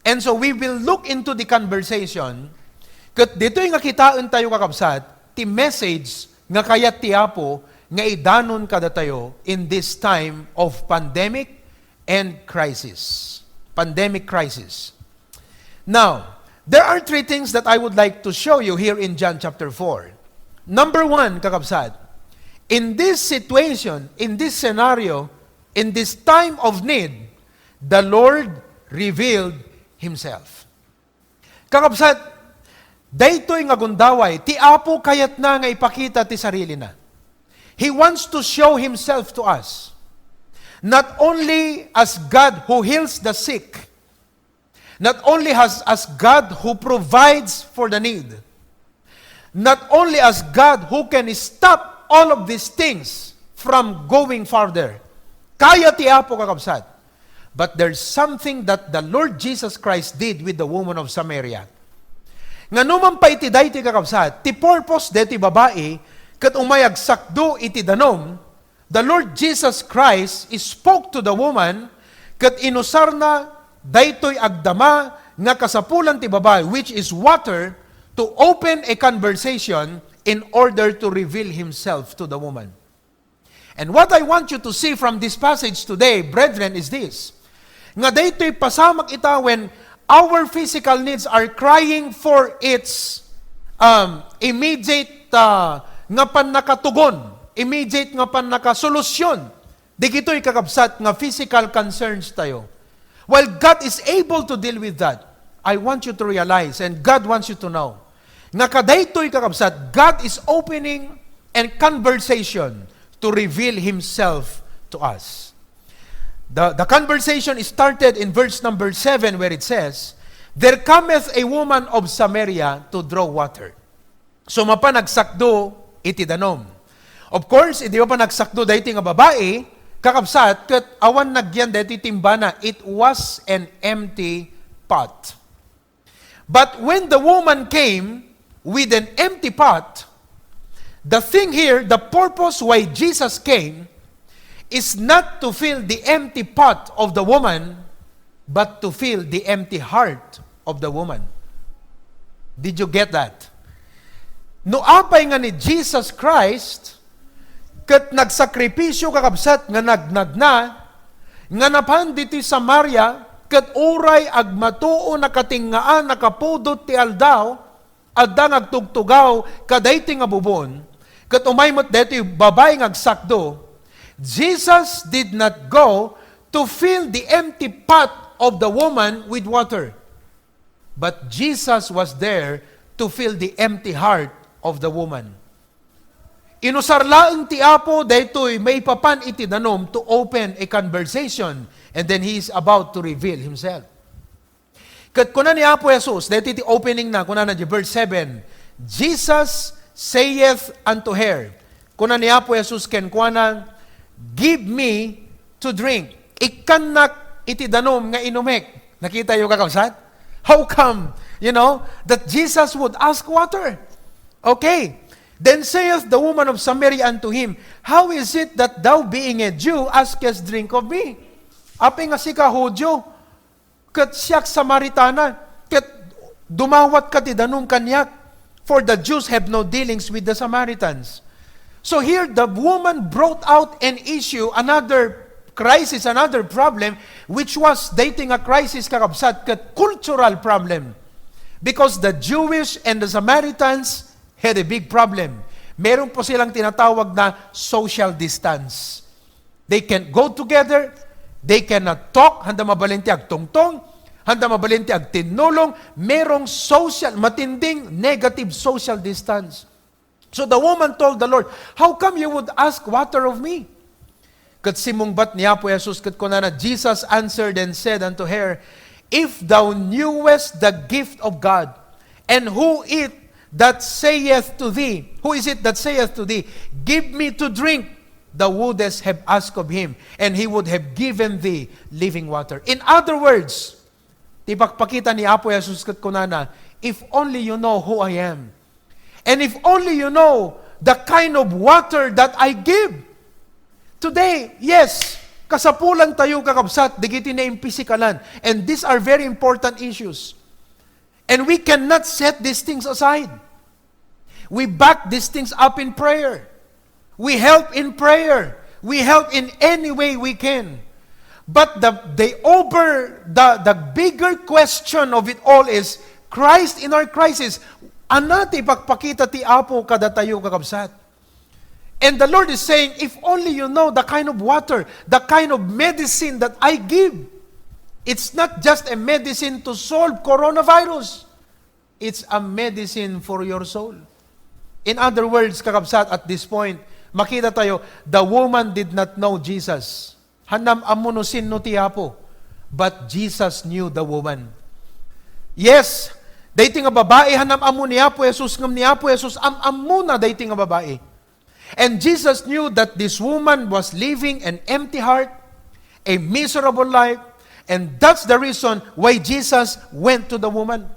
And so we will look into the conversation, ket ditoy nga kitaentayo, kakabsat, ti message nga kayat ti Apo nga idanon kadatayo in this time of pandemic and crisis. Pandemic crisis. Now, there are three things that I would like to show you here in John chapter four. Number one, kakabsat, in this situation, in this scenario, in this time of need, the Lord revealed Himself. Kakabsat, daytoy nga gundaway, ti Apo kayatna nga ipakita ti sarilina. He wants to show Himself to us. Not only as God who heals the sick, not only as, as God who provides for the need, not only as God who can stop all of these things from going farther. Kaya ti Apo, kakabsat. But there's something that the Lord Jesus Christ did with the woman of Samaria. Nga numan pa iti daytoy, kakabsat, ti purpose deti babai ket umay agsakdo iti danum, the Lord Jesus Christ spoke to the woman, ket inusarna daytoy agdama nga kasapulan ti babai, which is water, to open a conversation in order to reveal Himself to the woman. And what I want you to see from this passage today, brethren, is this. Nga daytoy pasamak ita when our physical needs are crying for its, um, immediate, uh, nga pannakatugon, immediate nga pannakasolusyon. Dagitoy, kakabsat, nga physical concerns tayo. While God is able to deal with that, I want you to realize, and God wants you to know, nga kadaytoy, kakabsat, God is opening and conversation to reveal Himself to us. The, the conversation started in verse number seven, where it says, "There cometh a woman of Samaria to draw water." So, mapan agsakdo iti danum. Of course, idi mapan agsakdo daytoy nga babai, kakabsat, ket awan nagyan daytoy timbana. It was an empty pot. But when the woman came with an empty pot, the thing here, the purpose why Jesus came is not to fill the empty pot of the woman, but to fill the empty heart of the woman. Did you get that? No apay nga ni Jesus Christ, Ket nagsakripisio, kakabsat, nga nagnagna, nga napan ditoy Samaria, ket uray agmatuo nakatingngaan a kapudot ti aldaw, adda nga agtugtugaw kadaytoy nga bubon, ket umay met daytoy babai nga agsakdo, Jesus did not go to fill the empty pot of the woman with water, but Jesus was there to fill the empty heart of the woman. Inusar laeng ti Apo daytoy maipapan iti danum to open a conversation, and then he is about to reveal himself. Ket kuna ni Apo Jesus, daytoy ti opening na, kunana di verse seven, "Jesus saith unto her," kuna ni Apo Jesus kenkuana, "Give me to drink." Ikkannak iti danum nga inumek. Nakita yo, kakabsat? How come, you know, that Jesus would ask water? Okay. Then saith the woman of Samaria unto him, "How is it that thou, being a Jew, askest drink of me?" Apay nga sika Judio, ket siak Samaritana, ket dumawatka ti danum kaniak, for the Jews have no dealings with the Samaritans. So here, the woman brought out an issue, another crisis, another problem, which was daytoy nga crisis, kakabsat, ket cultural problem. Because the Jewish and the Samaritans had a big problem. Meron po silang tinatawag na social distance. They can't go together. They cannot talk. Handa mabalin ti agtungtong. Handa mabalin ti agtinnulong. Merong social, matinding negative social distance. So the woman told the Lord, "How come you would ask water of me?" Ket simmungbat ni Apo Jesus ket kunana, Jesus answered and said unto her, "If thou knewest the gift of God, and who it that saith to thee, who is it that saith to thee, 'Give me to drink,' thou wouldest have asked of him, and he would have given thee living water." In other words, ti pakpakita ni Apo Jesus ket kunana, "If only you know who I am, and if only you know the kind of water that I give." Today, yes, kasapulan tayo, kakabsat, dagiti naimpisikalan. And these are very important issues. And we cannot set these things aside. We back these things up in prayer. We help in prayer. We help in any way we can. But the, the over, the, the bigger question of it all is, Christ in our crisis. Ania ti ipakpakita ti Apo kadatayo, kakabsat? And the Lord is saying, "If only you know the kind of water, the kind of medicine that I give." It's not just a medicine to solve coronavirus. It's a medicine for your soul. In other words, kakabsat, at this point, makita tayo, the woman did not know Jesus. Haanna ammo no sinno ti Apo, but Jesus knew the woman. Yes, daytoy nga babai, haanna ammo ni Apo Jesus, ngem ni Apo Jesus, am-ammona daytoy nga babai. And Jesus knew that this woman was living an empty heart, a miserable life, and that's the reason why Jesus went to the woman.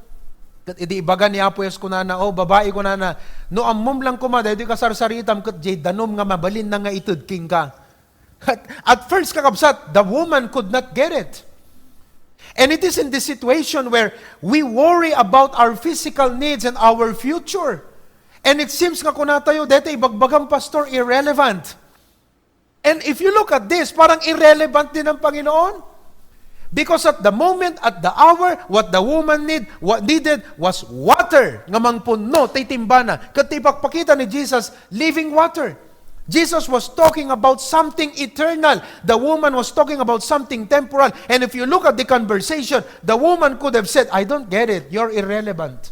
Ket idi ibaga ni Apo Jesus kunana, "O babai," kunana, "no ammom lang koma daytoy kasarsaritam ket diay danum nga mabalinna nga ited kenka." At, at first, kakabsat, the woman could not get it. And it is in this situation where we worry about our physical needs and our future. And it seems nga kunatayo, "Daytoy ibagbagam, Pastor, irrelevant." And if you look at this, parang irrelevant din ang Panginoon. Because at the moment, at the hour, what the woman need, what needed was water nga mangpunno ti timbana. Ket ti ipakpakita ni Jesus, living water. Jesus was talking about something eternal. The woman was talking about something temporal. And if you look at the conversation, the woman could have said, "I don't get it. You're irrelevant."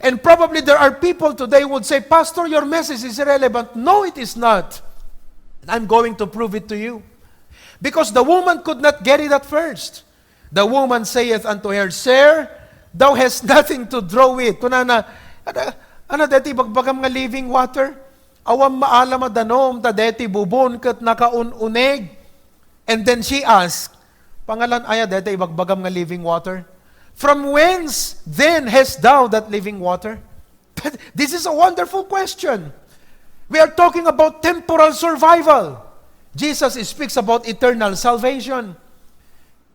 And probably there are people today who would say, "Pastor, your message is irrelevant." No, it is not. And I'm going to prove it to you. Because the woman could not get it at first. The woman saith unto her, "Sir, thou hast nothing to draw with." Kunana, "Ania, ania daytoy ibagbagam nga living water? Awan maalam a danum, ta daytoy bubon ket nakaun-uneg." And then she asked, "Pangalan aya daytoy ibagbagam nga living water? From whence then hast thou that living water?" This is a wonderful question. We are talking about temporal survival. Jesus speaks about eternal salvation.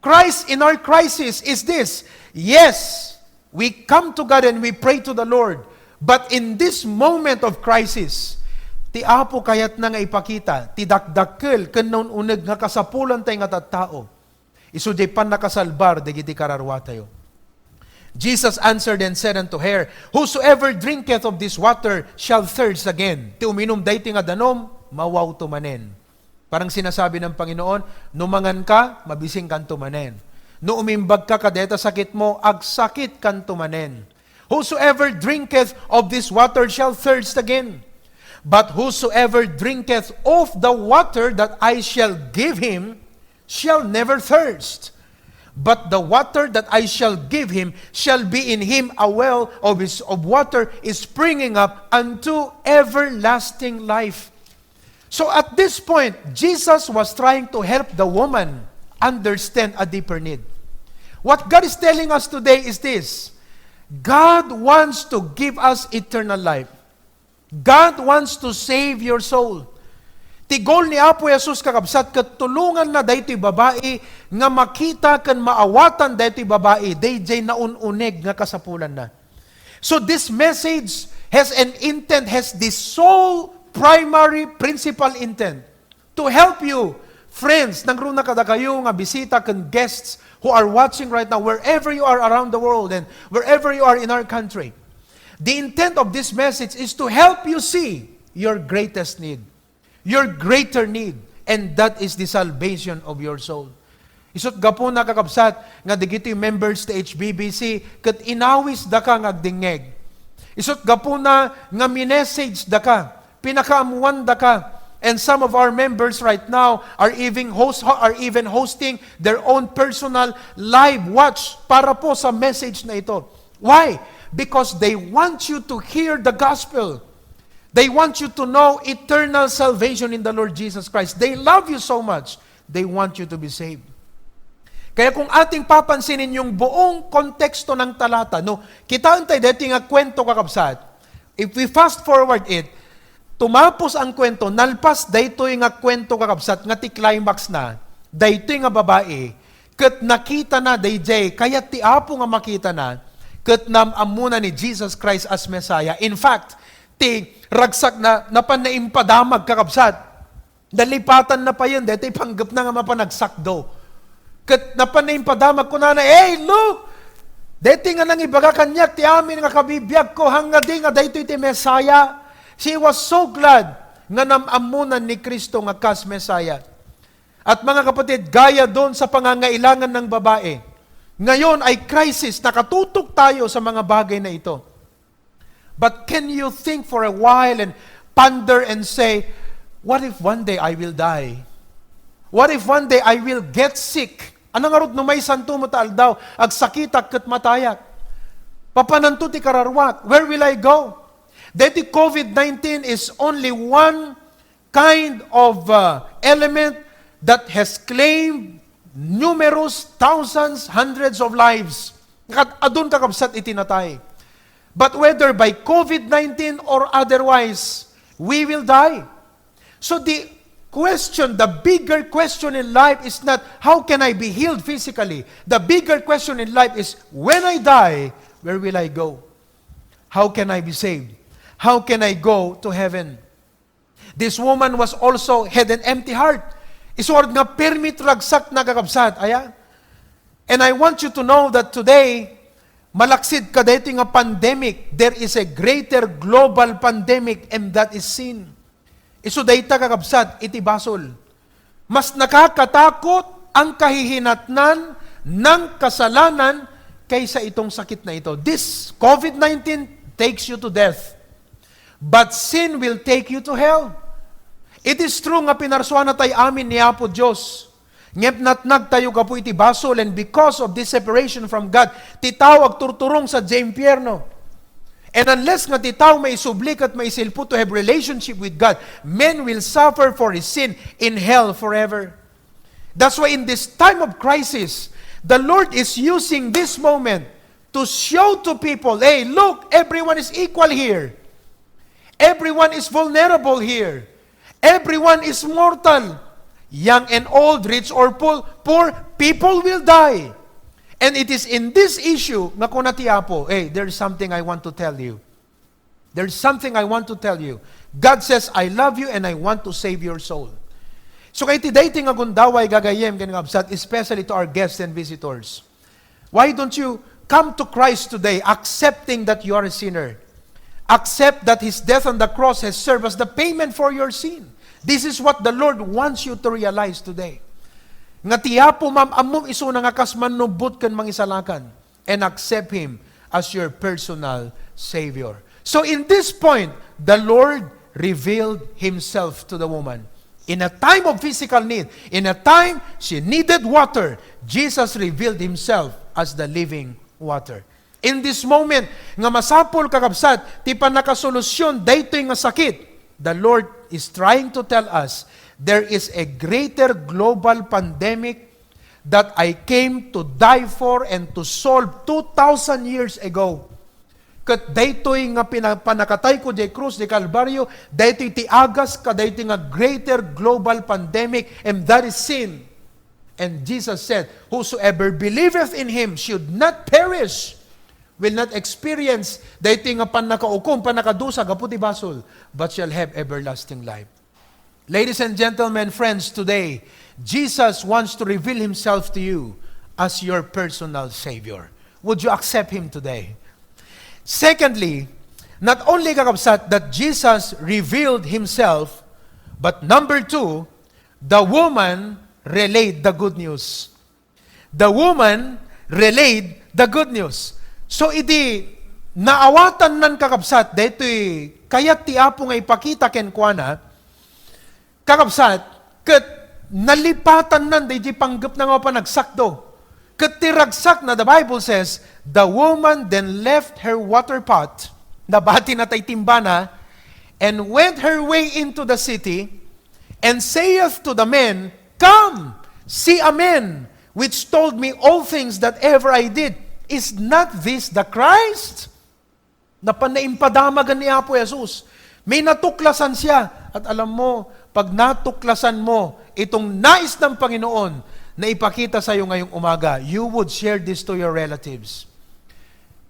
Christ in our crisis is this. Yes, we come to God and we pray to the Lord. But in this moment of crisis, Ti Apo kayatna nga ipakita ti dakdakkel ken naun-uneg nga kasapulantay nga tattao. Isu diay pannakasalbar dagiti kararuatayo. Jesus answered and said unto her, "Whosoever drinketh of this water shall thirst again." Ti uminum daytoy nga danum, mawawto manen. Parang sinasabi ng Panginoon, "No mangan ka, mabising kanto manen. No umimbag ka kadeta sakit mo, agsakit kanto manen. Whosoever drinketh of this water shall thirst again. But whosoever drinketh of the water that I shall give him shall never thirst. But the water that I shall give him shall be in him a well of, his, of water is springing up unto everlasting life." So at this point, Jesus was trying to help the woman understand a deeper need. What God is telling us today is this: God wants to give us eternal life. God wants to save your soul. Ti goal ni Apo Jesus, kakabsat, ket tulonganna daytoy babai nga makita ken maawatan daytoy babai daydiay naun-uneg nga kasapulanna. So this message has an intent, has the sole primary principal intent to help you, friends, nangruna kadakayo nga bisita ken guests who are watching right now, wherever you are around the world and wherever you are in our country. The intent of this message is to help you see your greatest need, your greater need, and that is the salvation of your soul. Isut' gapuna, kakabsat, nga dagitoy members ti H B B C ket inawisdaka nga agdengngeg. Isut' gapuna nga minessagedaka, pinakaammoandaka. And some of our members right now are even host, are even hosting their own personal live watch para po sa message na ito. Why? Because they want you to hear the gospel. They want you to know eternal salvation in the Lord Jesus Christ. They love you so much. They want you to be saved. Kaya kung ating papansinin yung buong konteksto ng talata, no, kitaan tayo dito nga kwento, kakabsat. If we fast forward it, tumapos ang kwento, nalpas daytoy nga kwento, kakabsat, nga ti climax na, daytoy nga babai, ket nakita na dayjay, kayat ti Apo nga makita na, ket naam-ammona ni Jesus Christ as Messiah. In fact, ti ragsak na, napan na impadamag, kakabsat. Nalipatan na payen, daytoy panggepna nga mapan agsakdo. Ket napan na impadamag, kunana, "Hey, look! Daytoy nga nangibaga kaniak ti amin nga kabibiagko, hangngadi nga daytoy ti Messiah." She was so glad nga naam-ammonan ni Cristo nga kas Messiah. At mga kapatid, gaya doon sa pangangailangan ng babae, ngayon ay crisis, nakatutok tayo sa mga bagay na ito. But can you think for a while and ponder and say, "What if one day I will die? What if one day I will get sick?" Ano ngarud no maysanto met a aldaw, agsakitak ket matayak? Papananto ti kararuak? Where will I go? Deti covid nineteen is only one kind of, uh, element that has claimed numerous thousands, hundreds of lives. Kat-, adun kakabsat iti natay. But whether by covid nineteen or otherwise, we will die. So the question, the bigger question in life is not, "How can I be healed physically?" The bigger question in life is, "When I die, where will I go? How can I be saved? How can I go to heaven?" This woman was also had an empty heart. Isuard nga permi ti ragsakna, kakabsat, aya? And I want you to know that today, malaksid kadaytoy nga pandemic, there is a greater global pandemic, and that is sin. Isu dayta, kakabsat, iti basol. Mas nakakatakot ang kahihinatnan ng kasalanan kaysa itong sakit na ito. This covid nineteen takes you to death. But sin will take you to hell. It is true nga pinarsuana tay amin ni Apo Dios. Ngem natnag tayo gapu iti basol, and because of this separation from God, ti tao agturturong sa impyerno. And unless nga ti tao maisubli ket maisilpo to have relationship with God, men will suffer for his sin in hell forever. That's why in this time of crisis, the Lord is using this moment to show to people, "Hey, look, everyone is equal here. Everyone is vulnerable here. Everyone is mortal. Young and old, rich or poor, poor, people will die." And it is in this issue nga kuna ti Apo, "Hey, there's something I want to tell you." There's something I want to tell you. God says, "I love you and I want to save your soul." So, kay ti daytoy nga gundaway, gagayyem ken kabsat, especially to our guests and visitors, why don't you come to Christ today, accepting that you are a sinner? Accept that His death on the cross has served as the payment for your sin. This is what the Lord wants you to realize today. Nga ti Apo maam-ammom isuna nga kas mannubot ken mangisalakan, and accept Him as your personal Savior. So in this point, the Lord revealed Himself to the woman. In a time of physical need, in a time she needed water, Jesus revealed Himself as the living water. In this moment, nga masapul, kakabsat, ti pannakasolusyon daytoy nga sakit, the Lord is trying to tell us there is a greater global pandemic that I came to die for and to solve two thousand years ago. Ket daytoy nga pina-, pannakatayko diay krus di Kalbario, daytoy ti agas kadaytoy nga greater global pandemic, and that is sin. And Jesus said, "Whosoever believeth in Him should not perish," will not experience daytoy nga pannakaukom, pannakadusa gapu ti basol, but shall have everlasting life. Ladies and gentlemen, friends, today, Jesus wants to reveal Himself to you as your personal Savior. Would you accept Him today? Secondly, not only, kakabsat, that Jesus revealed Himself, but number two, the woman relayed the good news. The woman relayed the good news. So, idi naawatannan, kakabsat, daytoy kayat ti Apo nga ipakita kenkuana, kakabsat, ket nalipatannan daydi panggepna nga mapan agsakdo. Ket ti ragsakna, the Bible says, "The woman then left her water pot," nabatina tay timbana, "and went her way into the city, and saith to the men, 'Come, see a man which told me all things that ever I did. Is not this the Christ?'" Napan naimpadamagan ni Apo Jesus. May natuklasan siya. At alam mo, pag natuklasan mo itong nais ng Panginoon na ipakita sa'yo ngayong umaga, you would share this to your relatives.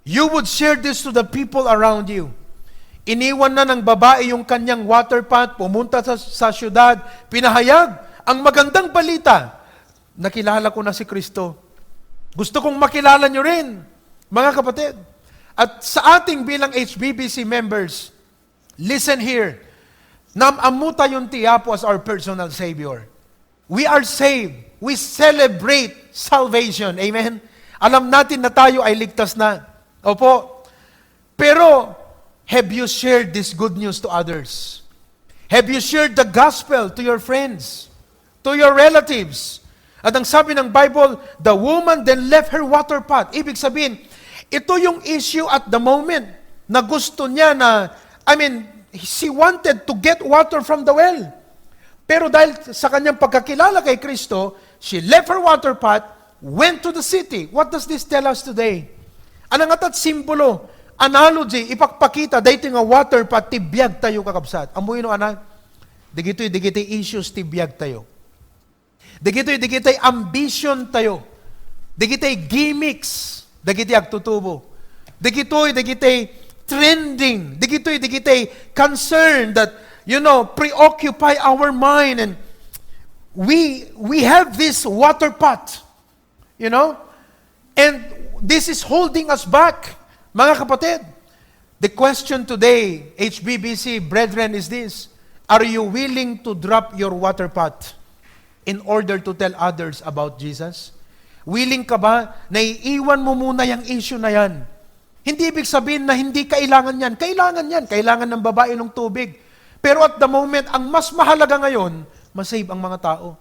You would share this to the people around you. Iniwan na ng babae yung kanyang water pot, pumunta sa, sa syudad, pinahayag ang magandang balita. "Nakilala ko na si Kristo. Gusto kong makilala nyo rin, mga kapatid." At sa ating bilang H B B C members, listen here. Naam-ammo tayon ti Apo as our personal Savior. We are saved. We celebrate salvation. Amen? Alam natin na tayo ay ligtas na. Opo. Pero, have you shared this good news to others? Have you shared the gospel to your friends, to your relatives? At ang sabi ng Bible, "The woman then left her water pot." Ibig sabihin, ito yung issue at the moment na gusto niya na, I mean, she wanted to get water from the well. Pero dahil sa kanyang pagkakilala kay Kristo, she left her water pot, went to the city. What does this tell us today? Anang atat simbolo, analogy, ipakpakita, daytoy nga water pot, ti biag tayo, kakabsat. Ammoyo no, ana? Dagitoy, dagitoy issues, ti biag tayo. Dagitoy, dagitoy ambition tayo. Dagitoy gimmicks. Dagiti agtutubo. Dagitoy, dagitoy trending. Dagitoy, dagitoy concern that, you know, preoccupy our mind. And we, we have this water pot, you know? And this is holding us back, mga kapatid. The question today, H B B C brethren, is this: are you willing to drop your water pot in order to tell others about Jesus? Willing ka ba na iiwan mo muna yung issue na yan? Hindi ibig sabihin na hindi kailangan yan. Kailangan yan. Kailangan ng babae ng tubig. Pero at the moment, ang mas mahalaga ngayon, masave ang mga tao.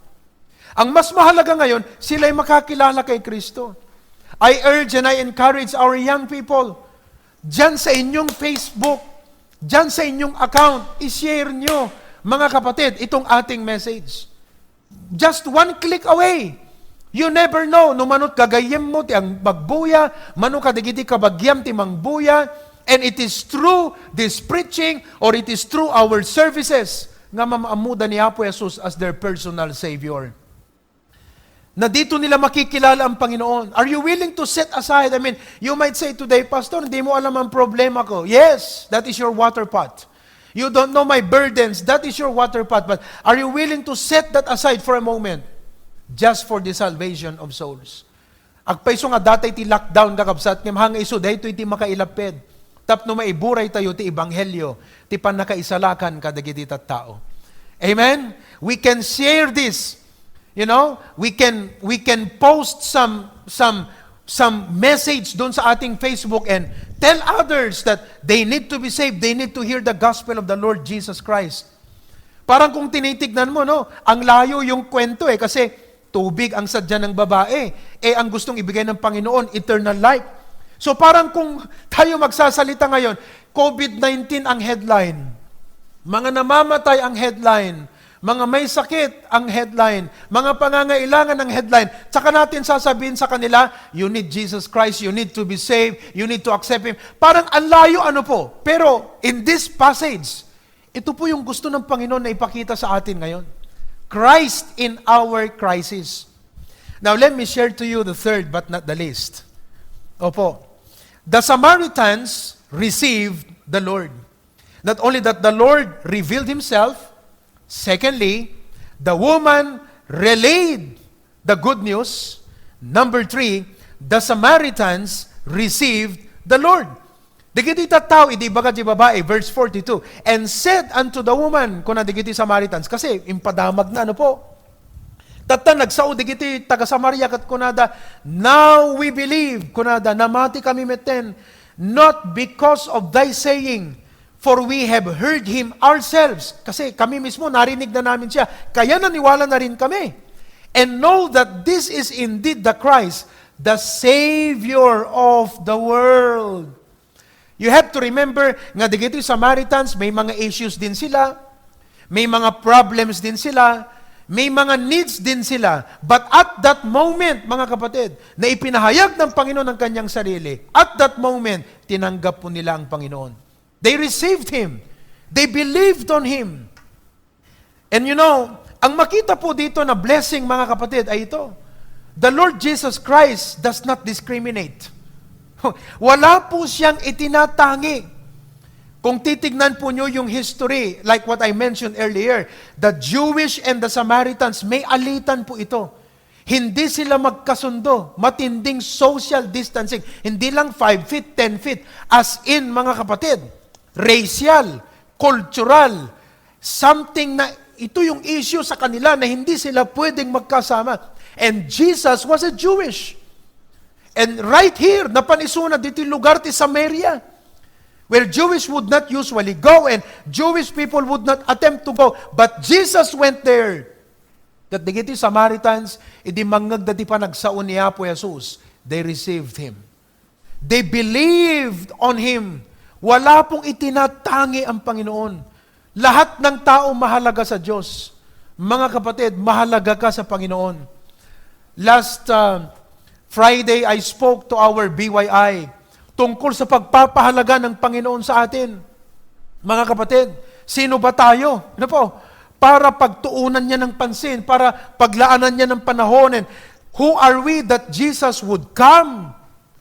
Ang mas mahalaga ngayon, sila'y makakilala kay Kristo. I urge and I encourage our young people, diyan sa inyong Facebook, diyan sa inyong account, i-share nyo, mga kapatid, itong ating message. Just one click away. You never know, no manut gagayyem mo ti ang magbuya, mano kadagiti kabagiam ti mangbuya, and it is through this preaching or it is through our services nga maam-ammoda ni Apo Jesus as their personal Savior. Na dito nila makikilala ang Panginoon. Are you willing to set aside? I mean, you might say today, "Pastor, hindi mo alam ang problema ko." Yes, that is your water pot. You don't know my burdens. That is your water pot. But are you willing to set that aside for a moment? Just for the salvation of souls. Agpayso nga dayta ti lockdown, kakabsat, ngem hangin isu, daytoy ti makailaped. Tapno maiburay tayo ti ebanghelio, ti pannakaisalakan kadagiti tattao. Amen? We can share this. You know, we can we can post some some some message doon sa ating Facebook and tell others that they need to be saved, they need to hear the gospel of the Lord Jesus Christ. Parang kung tinitignan mo, no, ang layo yung kwento eh, kasi tubig ang sadya ng babae. Eh, ang gustong ibigay ng Panginoon, eternal life. So parang kung tayo magsasalita ngayon, covid nineteen ang headline. Mga namamatay ang headline. Mga may sakit ang headline. Mga pangangailangan ang headline. Tsaka natin sasabihin sa kanila, "You need Jesus Christ, you need to be saved, you need to accept Him." Parang ang layo, ano po. Pero in this passage, ito po yung gusto ng Panginoon na ipakita sa atin ngayon. Christ in our crisis. Now, let me share to you the third but not the least. Opo. The Samaritans received the Lord. Not only that the Lord revealed Himself, secondly, the woman relayed the good news. Number three, the Samaritans received the Lord. Dagiti tattao, idi ibaga ti babai, verse forty-two, and said unto the woman, kuna dagiti Samaritans, kasi impadamag na, ano po? Tatta, nagsao dagiti taga-Samaria ket kunada, "Now we believe," kunada, "namati kami metten, not because of thy saying, for we have heard him ourselves." Kasi kami mismo, narinig na namin siya, kaya naniwala na rin kami. "And know that this is indeed the Christ, the Savior of the world." You have to remember nga dagiti Samaritans, may mga issues din sila, may mga problems din sila, may mga needs din sila. But at that moment, mga kapatid, na ipinahayag ng Panginoon ang kanyang sarili, at that moment, tinanggap po nila ang Panginoon. They received Him. They believed on Him. And you know, ang makita po dito na blessing, mga kapatid, ay ito. The Lord Jesus Christ does not discriminate. Wala po siyang itinatangi. Kung titignan po nyo yung history, like what I mentioned earlier, the Jewish and the Samaritans, may alitan po ito. Hindi sila magkasundo. Matinding social distancing. Hindi lang five feet, ten feet. As in, mga kapatid, racial, cultural, something na ito yung issue sa kanila na hindi sila pwedeng magkasama. And Jesus was a Jewish. And right here, napanisuna dito lugar ti Samaria, where Jewish would not usually go and Jewish people would not attempt to go. But Jesus went there. Ket dagiti Samaritans, idi mangngegda ti panagsao ni Apo Jesus, they received Him. They believed on Him. Wala pong itinatangi ang Panginoon. Lahat ng tao mahalaga sa Diyos. Mga kapatid, mahalaga ka sa Panginoon. Last uh, Friday, I spoke to our B Y I tungkol sa pagpapahalaga ng Panginoon sa atin. Mga kapatid, sino ba tayo? Ano po? Para pagtuunan niya ng pansin, para paglaanan niya ng panahon. And who are we that Jesus would come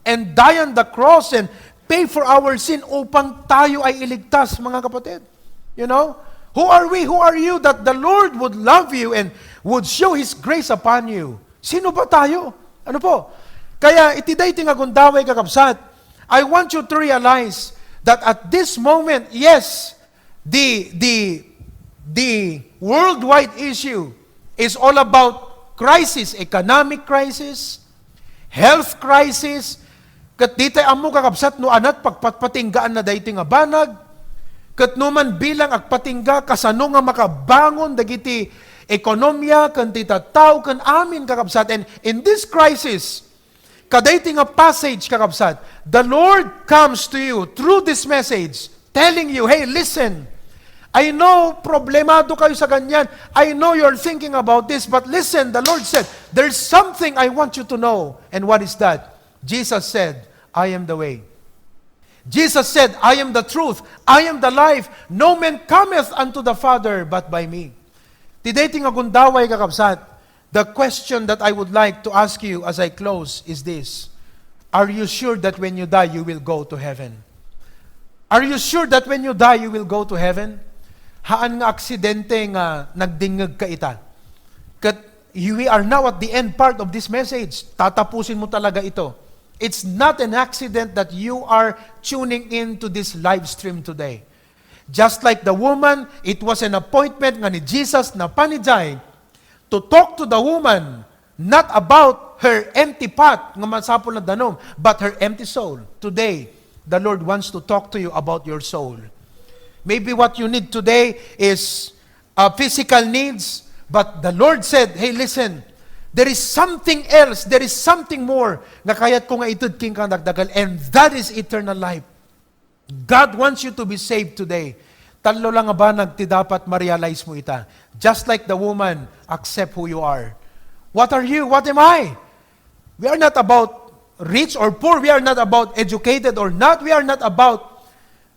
and die on the cross and pay for our sin upang tayo ay iligtas, mga kapatid? You know? Who are we? Who are you that the Lord would love you and would show His grace upon you? Sino ba tayo? Ano po? Kaya iti daytoy nga gundaway, kakabsat, I want you to realize that at this moment, yes, the, the, the worldwide issue is all about crisis, economic crisis, health crisis, ket di tay ammo, kakabsat, no aniat pagpatpatinggaan na daytoy nga banag, ket no man bilang agpatingga kasano nga makabangon dagiti ekonomia ken ti tattao ken amin, kakabsat. And in this crisis, kadaytoy nga passage, kakabsat, the Lord comes to you through this message, telling you, "Hey, listen, I know problemado kayo sa ganyan. I know you're thinking about this, but listen, the Lord said, there's something I want you to know." And what is that? Jesus said, "I am the way." Jesus said, "I am the truth. I am the life. No man cometh unto the Father but by me." Ti daytoy nga gundaway, kakabsat, The question that I would like to ask you as I close is this. Are you sure that when you die, you will go to heaven? Are you sure that when you die, you will go to heaven? Haan nga aksidente nga nagdingngeg ka ita. Ket we are now at the end part of this message. Tatapusin mo talaga ito. It's not an accident that you are tuning in to this live stream today. Just like the woman, it was an appointment nga ni Jesus napan idiay to talk to the woman, not about her empty pot nga masapul na danum, but her empty soul. Today, the Lord wants to talk to you about your soul. Maybe what you need today is uh, physical needs, but the Lord said, "Hey, listen, there is something else, there is something more nga kayat ko nga ited kenka nga dagdakel, and that is eternal life." God wants you to be saved today. Tallo lang a banag ti dapat ma-realize mo ita. Just like the woman, accept who you are. What are you? What am I? We are not about rich or poor. We are not about educated or not. We are not about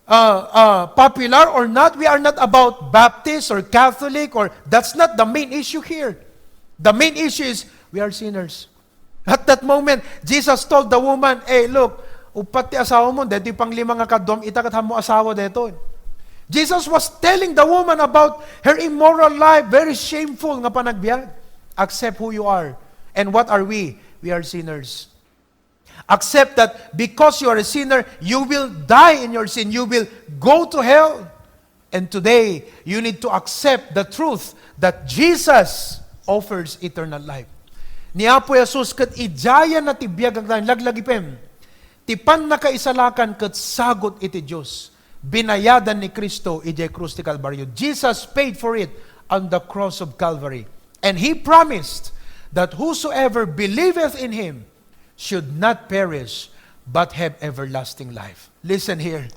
uh, uh, popular or not. We are not about Baptist or Catholic or, that's not the main issue here. The main issue is we are sinners. At that moment, Jesus told the woman, "Hey, look, uppat ti asawa mo, detoy panglima nga kaduam ita ket haanmo asawa detoy." Jesus was telling the woman about her immoral life, very shameful nga panagbiag. Accept who you are. And what are we? We are sinners. Accept that because you are a sinner, you will die in your sin. You will go to hell. And today, you need to accept the truth that Jesus offers eternal life. Ni Apo Jesus ket idiayanna ti biag agdan laglagipem. Ti pannakaisalakan ket sagut iti Dios. Binayadan ni Cristo idiay krus ti Kalbario. Jesus paid for it on the cross of Calvary. And He promised that whosoever believeth in Him should not perish but have everlasting life. Listen here.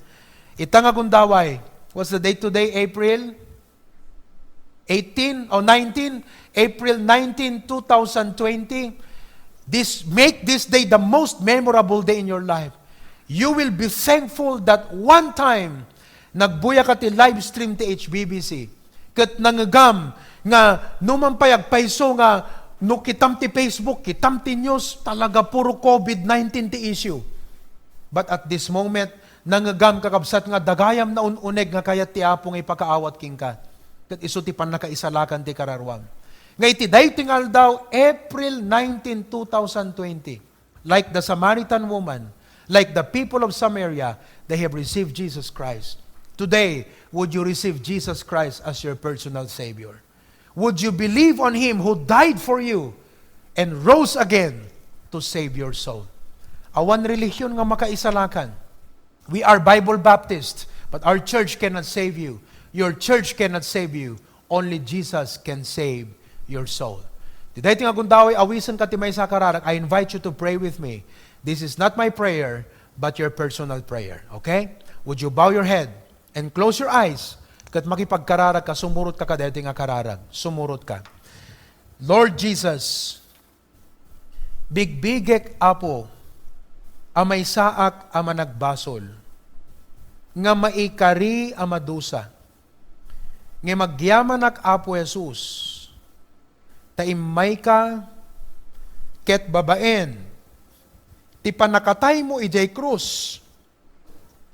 Ita nga gundaway, what's the date today? April eighteen or nineteen? April nineteen, two thousand twenty. This, make this day the most memorable day in your life. You will be thankful that one time nagbuya ka ti live stream ti H B B C. Ket nangegam nga numan pay agpayso nga no kitam ti Facebook, kitam ti news, talaga puro covid nineteen ti issue. But at this moment, nangegam, kakabsat, nga dagayam naun-uneg nga kayat ti Apo nga ipakaawat kenka. Ket isu ti pannakaisalakan ti kararuam. Nga iti daytoy nga aldaw, April nineteen, two thousand twenty, like the Samaritan woman, like the people of Samaria, they have received Jesus Christ. Today, would you receive Jesus Christ as your personal Savior? Would you believe on Him who died for you and rose again to save your soul? Awan relihion nga makaisalakan. We are Bible Baptist, but our church cannot save you. Your church cannot save you. Only Jesus can save your soul. Ti daytoy nga gundaway, awisenka ti maysa a kararag. I invite you to pray with me. This is not my prayer, but your personal prayer. Okay? Would you bow your head and close your eyes? Ket makipagkararagka, sumurotka kadaytoy nga kararag. Sumurotka. Lord Jesus, bigbigek, Apo, a maysaak a managbasol, nga maikari a madusa. Ngem agyamanak, Apo Jesus, ta immayka ket babaen ti pannakataymo idiay krus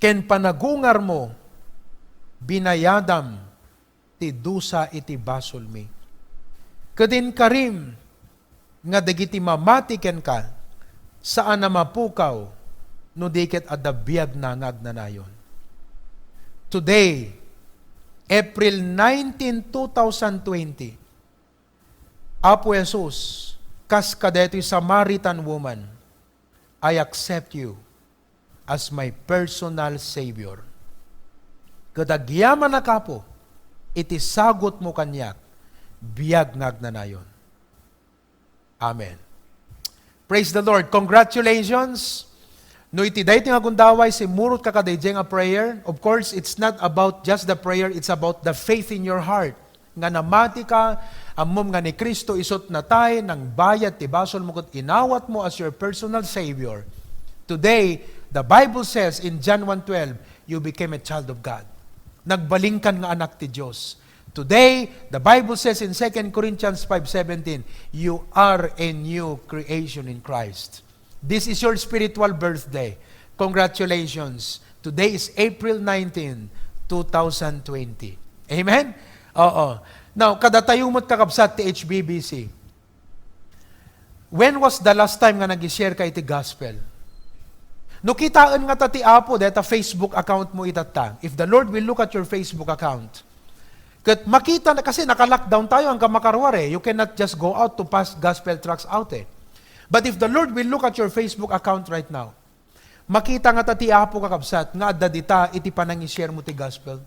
ken panagungarmo, binayadam ti dusa iti basolmi. Ket inkarim nga dagiti mamati kenka, saan a mapukaw no di ket adda biagna nga agnanayon. Today, April nineteen, two thousand twenty, Apo Jesus, kas kadaytoy Samaritan woman, I accept you as my personal Savior. Ket agyamanak, Apo, iti sagutmo kaniak, biag nga agnanayon. Amen. Praise the Lord. Congratulations. No iti daytoy nga gundaway, simurotka kadaydiay nga prayer. Of course, it's not about just the prayer, it's about the faith in your heart. Nga namati ka, ammom nga ni Cristo isut natay, nangbayad ti basolmo ket inawatmo as your personal Savior. Today, the Bible says in John one twelve, you became a child of God. Nagbalinkan nga anak ti Dios. Today, the Bible says in Second Corinthians five seventeen, "You are a new creation in Christ." This is your spiritual birthday. Congratulations. Today is April nineteen, two thousand twenty. Amen? Oo. Now, kadatayo met, kakabsat, ti H B B C. When was the last time nga nag-share ka iti gospel? No kitaen ngata ti Apo dayta Facebook account mo itatta, if the Lord will look at your Facebook account, ket makita na, kasi naka-lockdown tayo hanggang makaruar eh. You cannot just go out to pass gospel tracts out eh. But if the Lord will look at your Facebook account right now, makita ngata ti Apo, kakabsat, nga adda dita iti panangi-share mo ti gospel.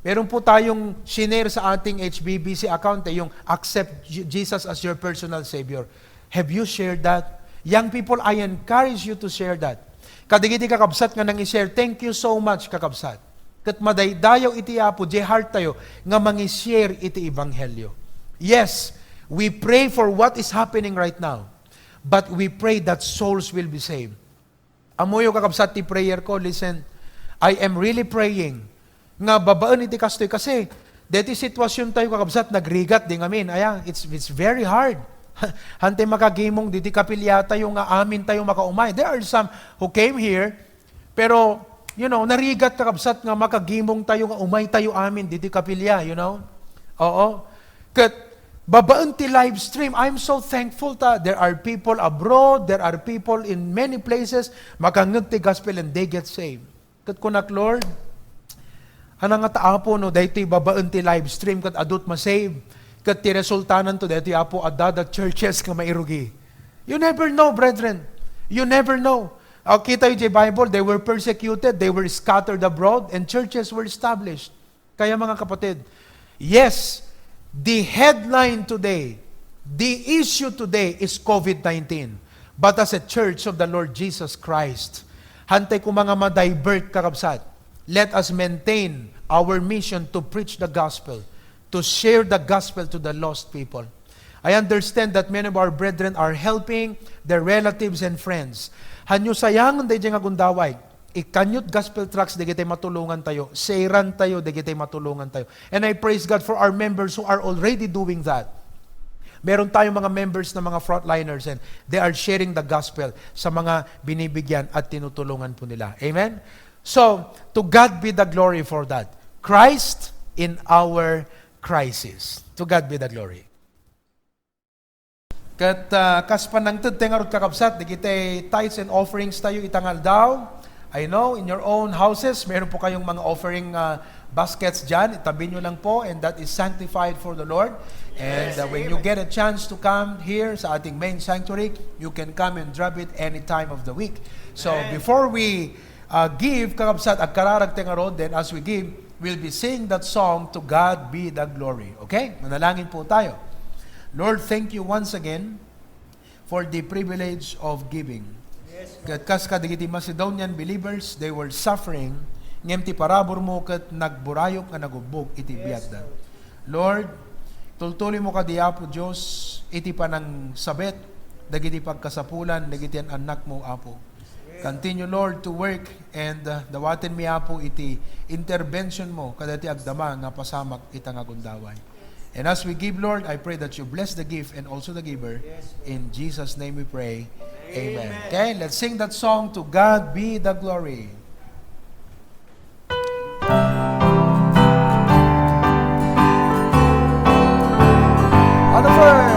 Meron po tayong shinare sa ating H B B C account, eh, yung "Accept Je-, Jesus as your personal Savior." Have you shared that? Young people, I encourage you to share that. Kadagiti kakabsat nga nangi-share, thank you so much, kakabsat. Ket madaydayaw iti Apo, diay heart tayo, nga mangi-share iti ebanghelyo. Yes, we pray for what is happening right now, but we pray that souls will be saved. Ammoyo, kakabsat, ti prayer ko, listen, I am really praying nga babaen iti kastoy, kasi deti sitwasyon tayo, kakabsat, nagrigat di ngamin. Aya, it's, it's very hard. Hantay makagimong diti kapilya tayo nga amin tayo makaumay. There are some who came here, pero, you know, narigat, kakabsat, nga makagimong tayo nga umay tayo amin diti kapilya, you know? Oo. Ket babaen ti live stream, I'm so thankful ta there are people abroad, there are people in many places, makangngeg ti gospel and they get saved. Ket kunak, "Lord, ania ngata, Apo, no daytoy babaen ti live stream ket adut masave? Ket ti resultananto, daytoy, Apo, adda churches nga mairugi." You never know, brethren. You never know. Ah, kita iti Bible, they were persecuted, they were scattered abroad, and churches were established. Kaya, mga kapatid, yes, the headline today, the issue today is COVID nineteen. But as a church of the Lord Jesus Christ, hantay koma nga ma-divert, kakabsat. Let us maintain our mission to preach the gospel, to share the gospel to the lost people. I understand that many of our brethren are helping their relatives and friends. Hanyo sayangen daydiay nga gundaway. Ikkanyo't gospel tracts dagiti matulongan tayo. Share-an tayo dagiti matulongan tayo. And I praise God for our members who are already doing that. Meron tayong mga members na mga frontliners and they are sharing the gospel sa mga binibigyan at tinutulungan po nila. Amen? So, to God be the glory for that. Christ in our crisis. To God be the glory. Ket, ah, kas panangted tayo ngarud, kakabsat, dagiti tithes and offerings tayo ita nga aldaw. I know, in your own houses, meron po kayong mga offering, ah, baskets dyan. Itabi nyo lang po, and that is sanctified for the Lord. And, ah, when you get a chance to come here sa ating main sanctuary, you can come and drop it any time of the week. So, before we uh, give, kakabsat, agkararag tayo ngarud, then as we give, we'll be singing that song, "To God Be the Glory." Okay? Manalangin po tayo. Lord, thank you once again for the privilege of giving. Ket kas kadagiti Macedonian believers, they were suffering, ngem ti paraburmo ket nagburayok nga nagubbog iti biagda. Lord, tultuloy mo kadi, Apo Dios, iti panangsabet dagiti pagkasapulan dagiti an-annakmo, Apo. Continue, Lord, to work and, uh, dawaten mi, Apo, iti intervention mo kadati agdama nga pasamak ita nga gundaway. And as we give, Lord, I pray that you bless the gift and also the giver. In Jesus' name we pray. Amen. Okay, let's sing that song, "To God Be the Glory." On the first.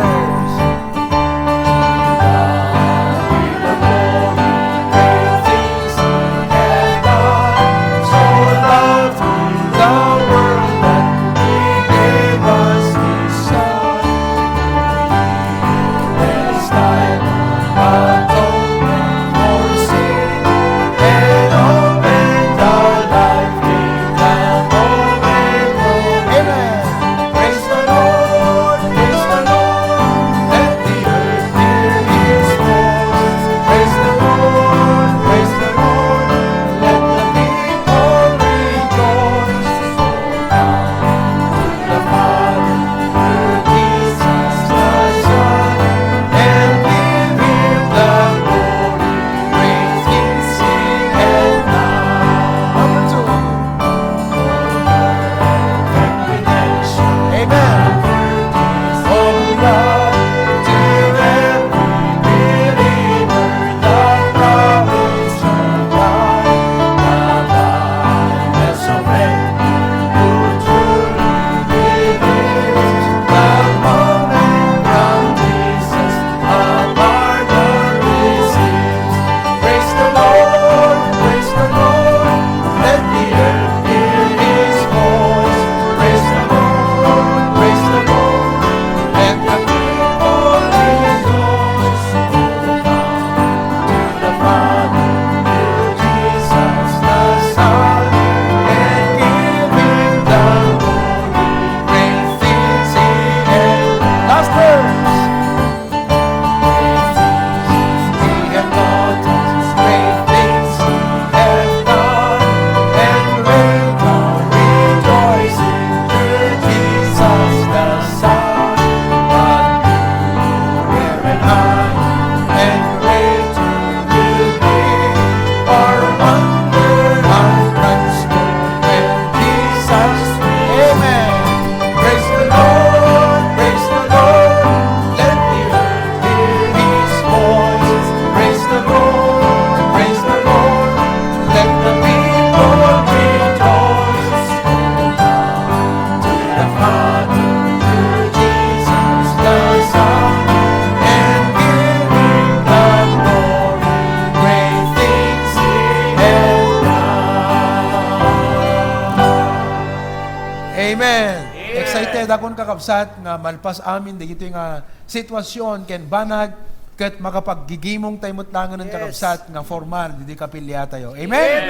Excited akon, kakabsat, nga malpas amin dagitoy nga sitwasyon ken banag ket makapaggigimong tayo met laengen, kakabsat, nga formal ditoy kapiliatayo. Amen?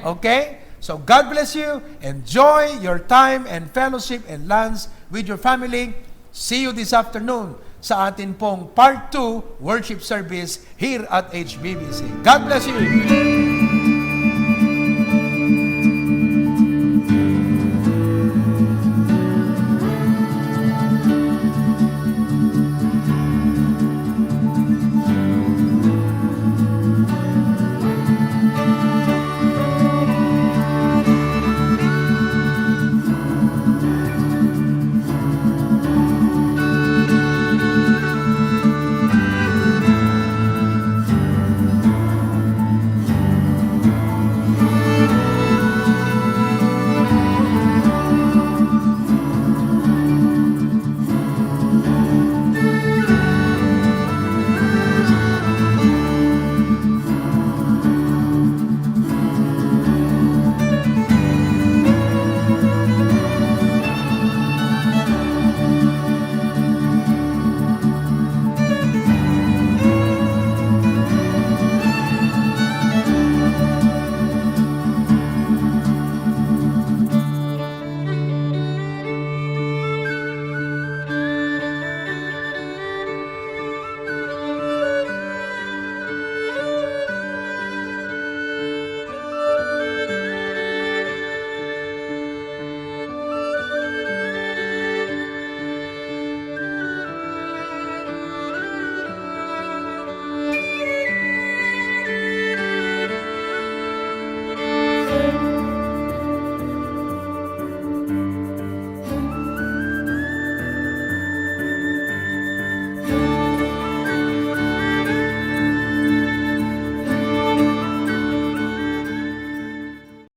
Okay? So God bless you. Enjoy your time and fellowship and lunch with your family. See you this afternoon sa atin pong part two worship service here at H B B C. God bless you.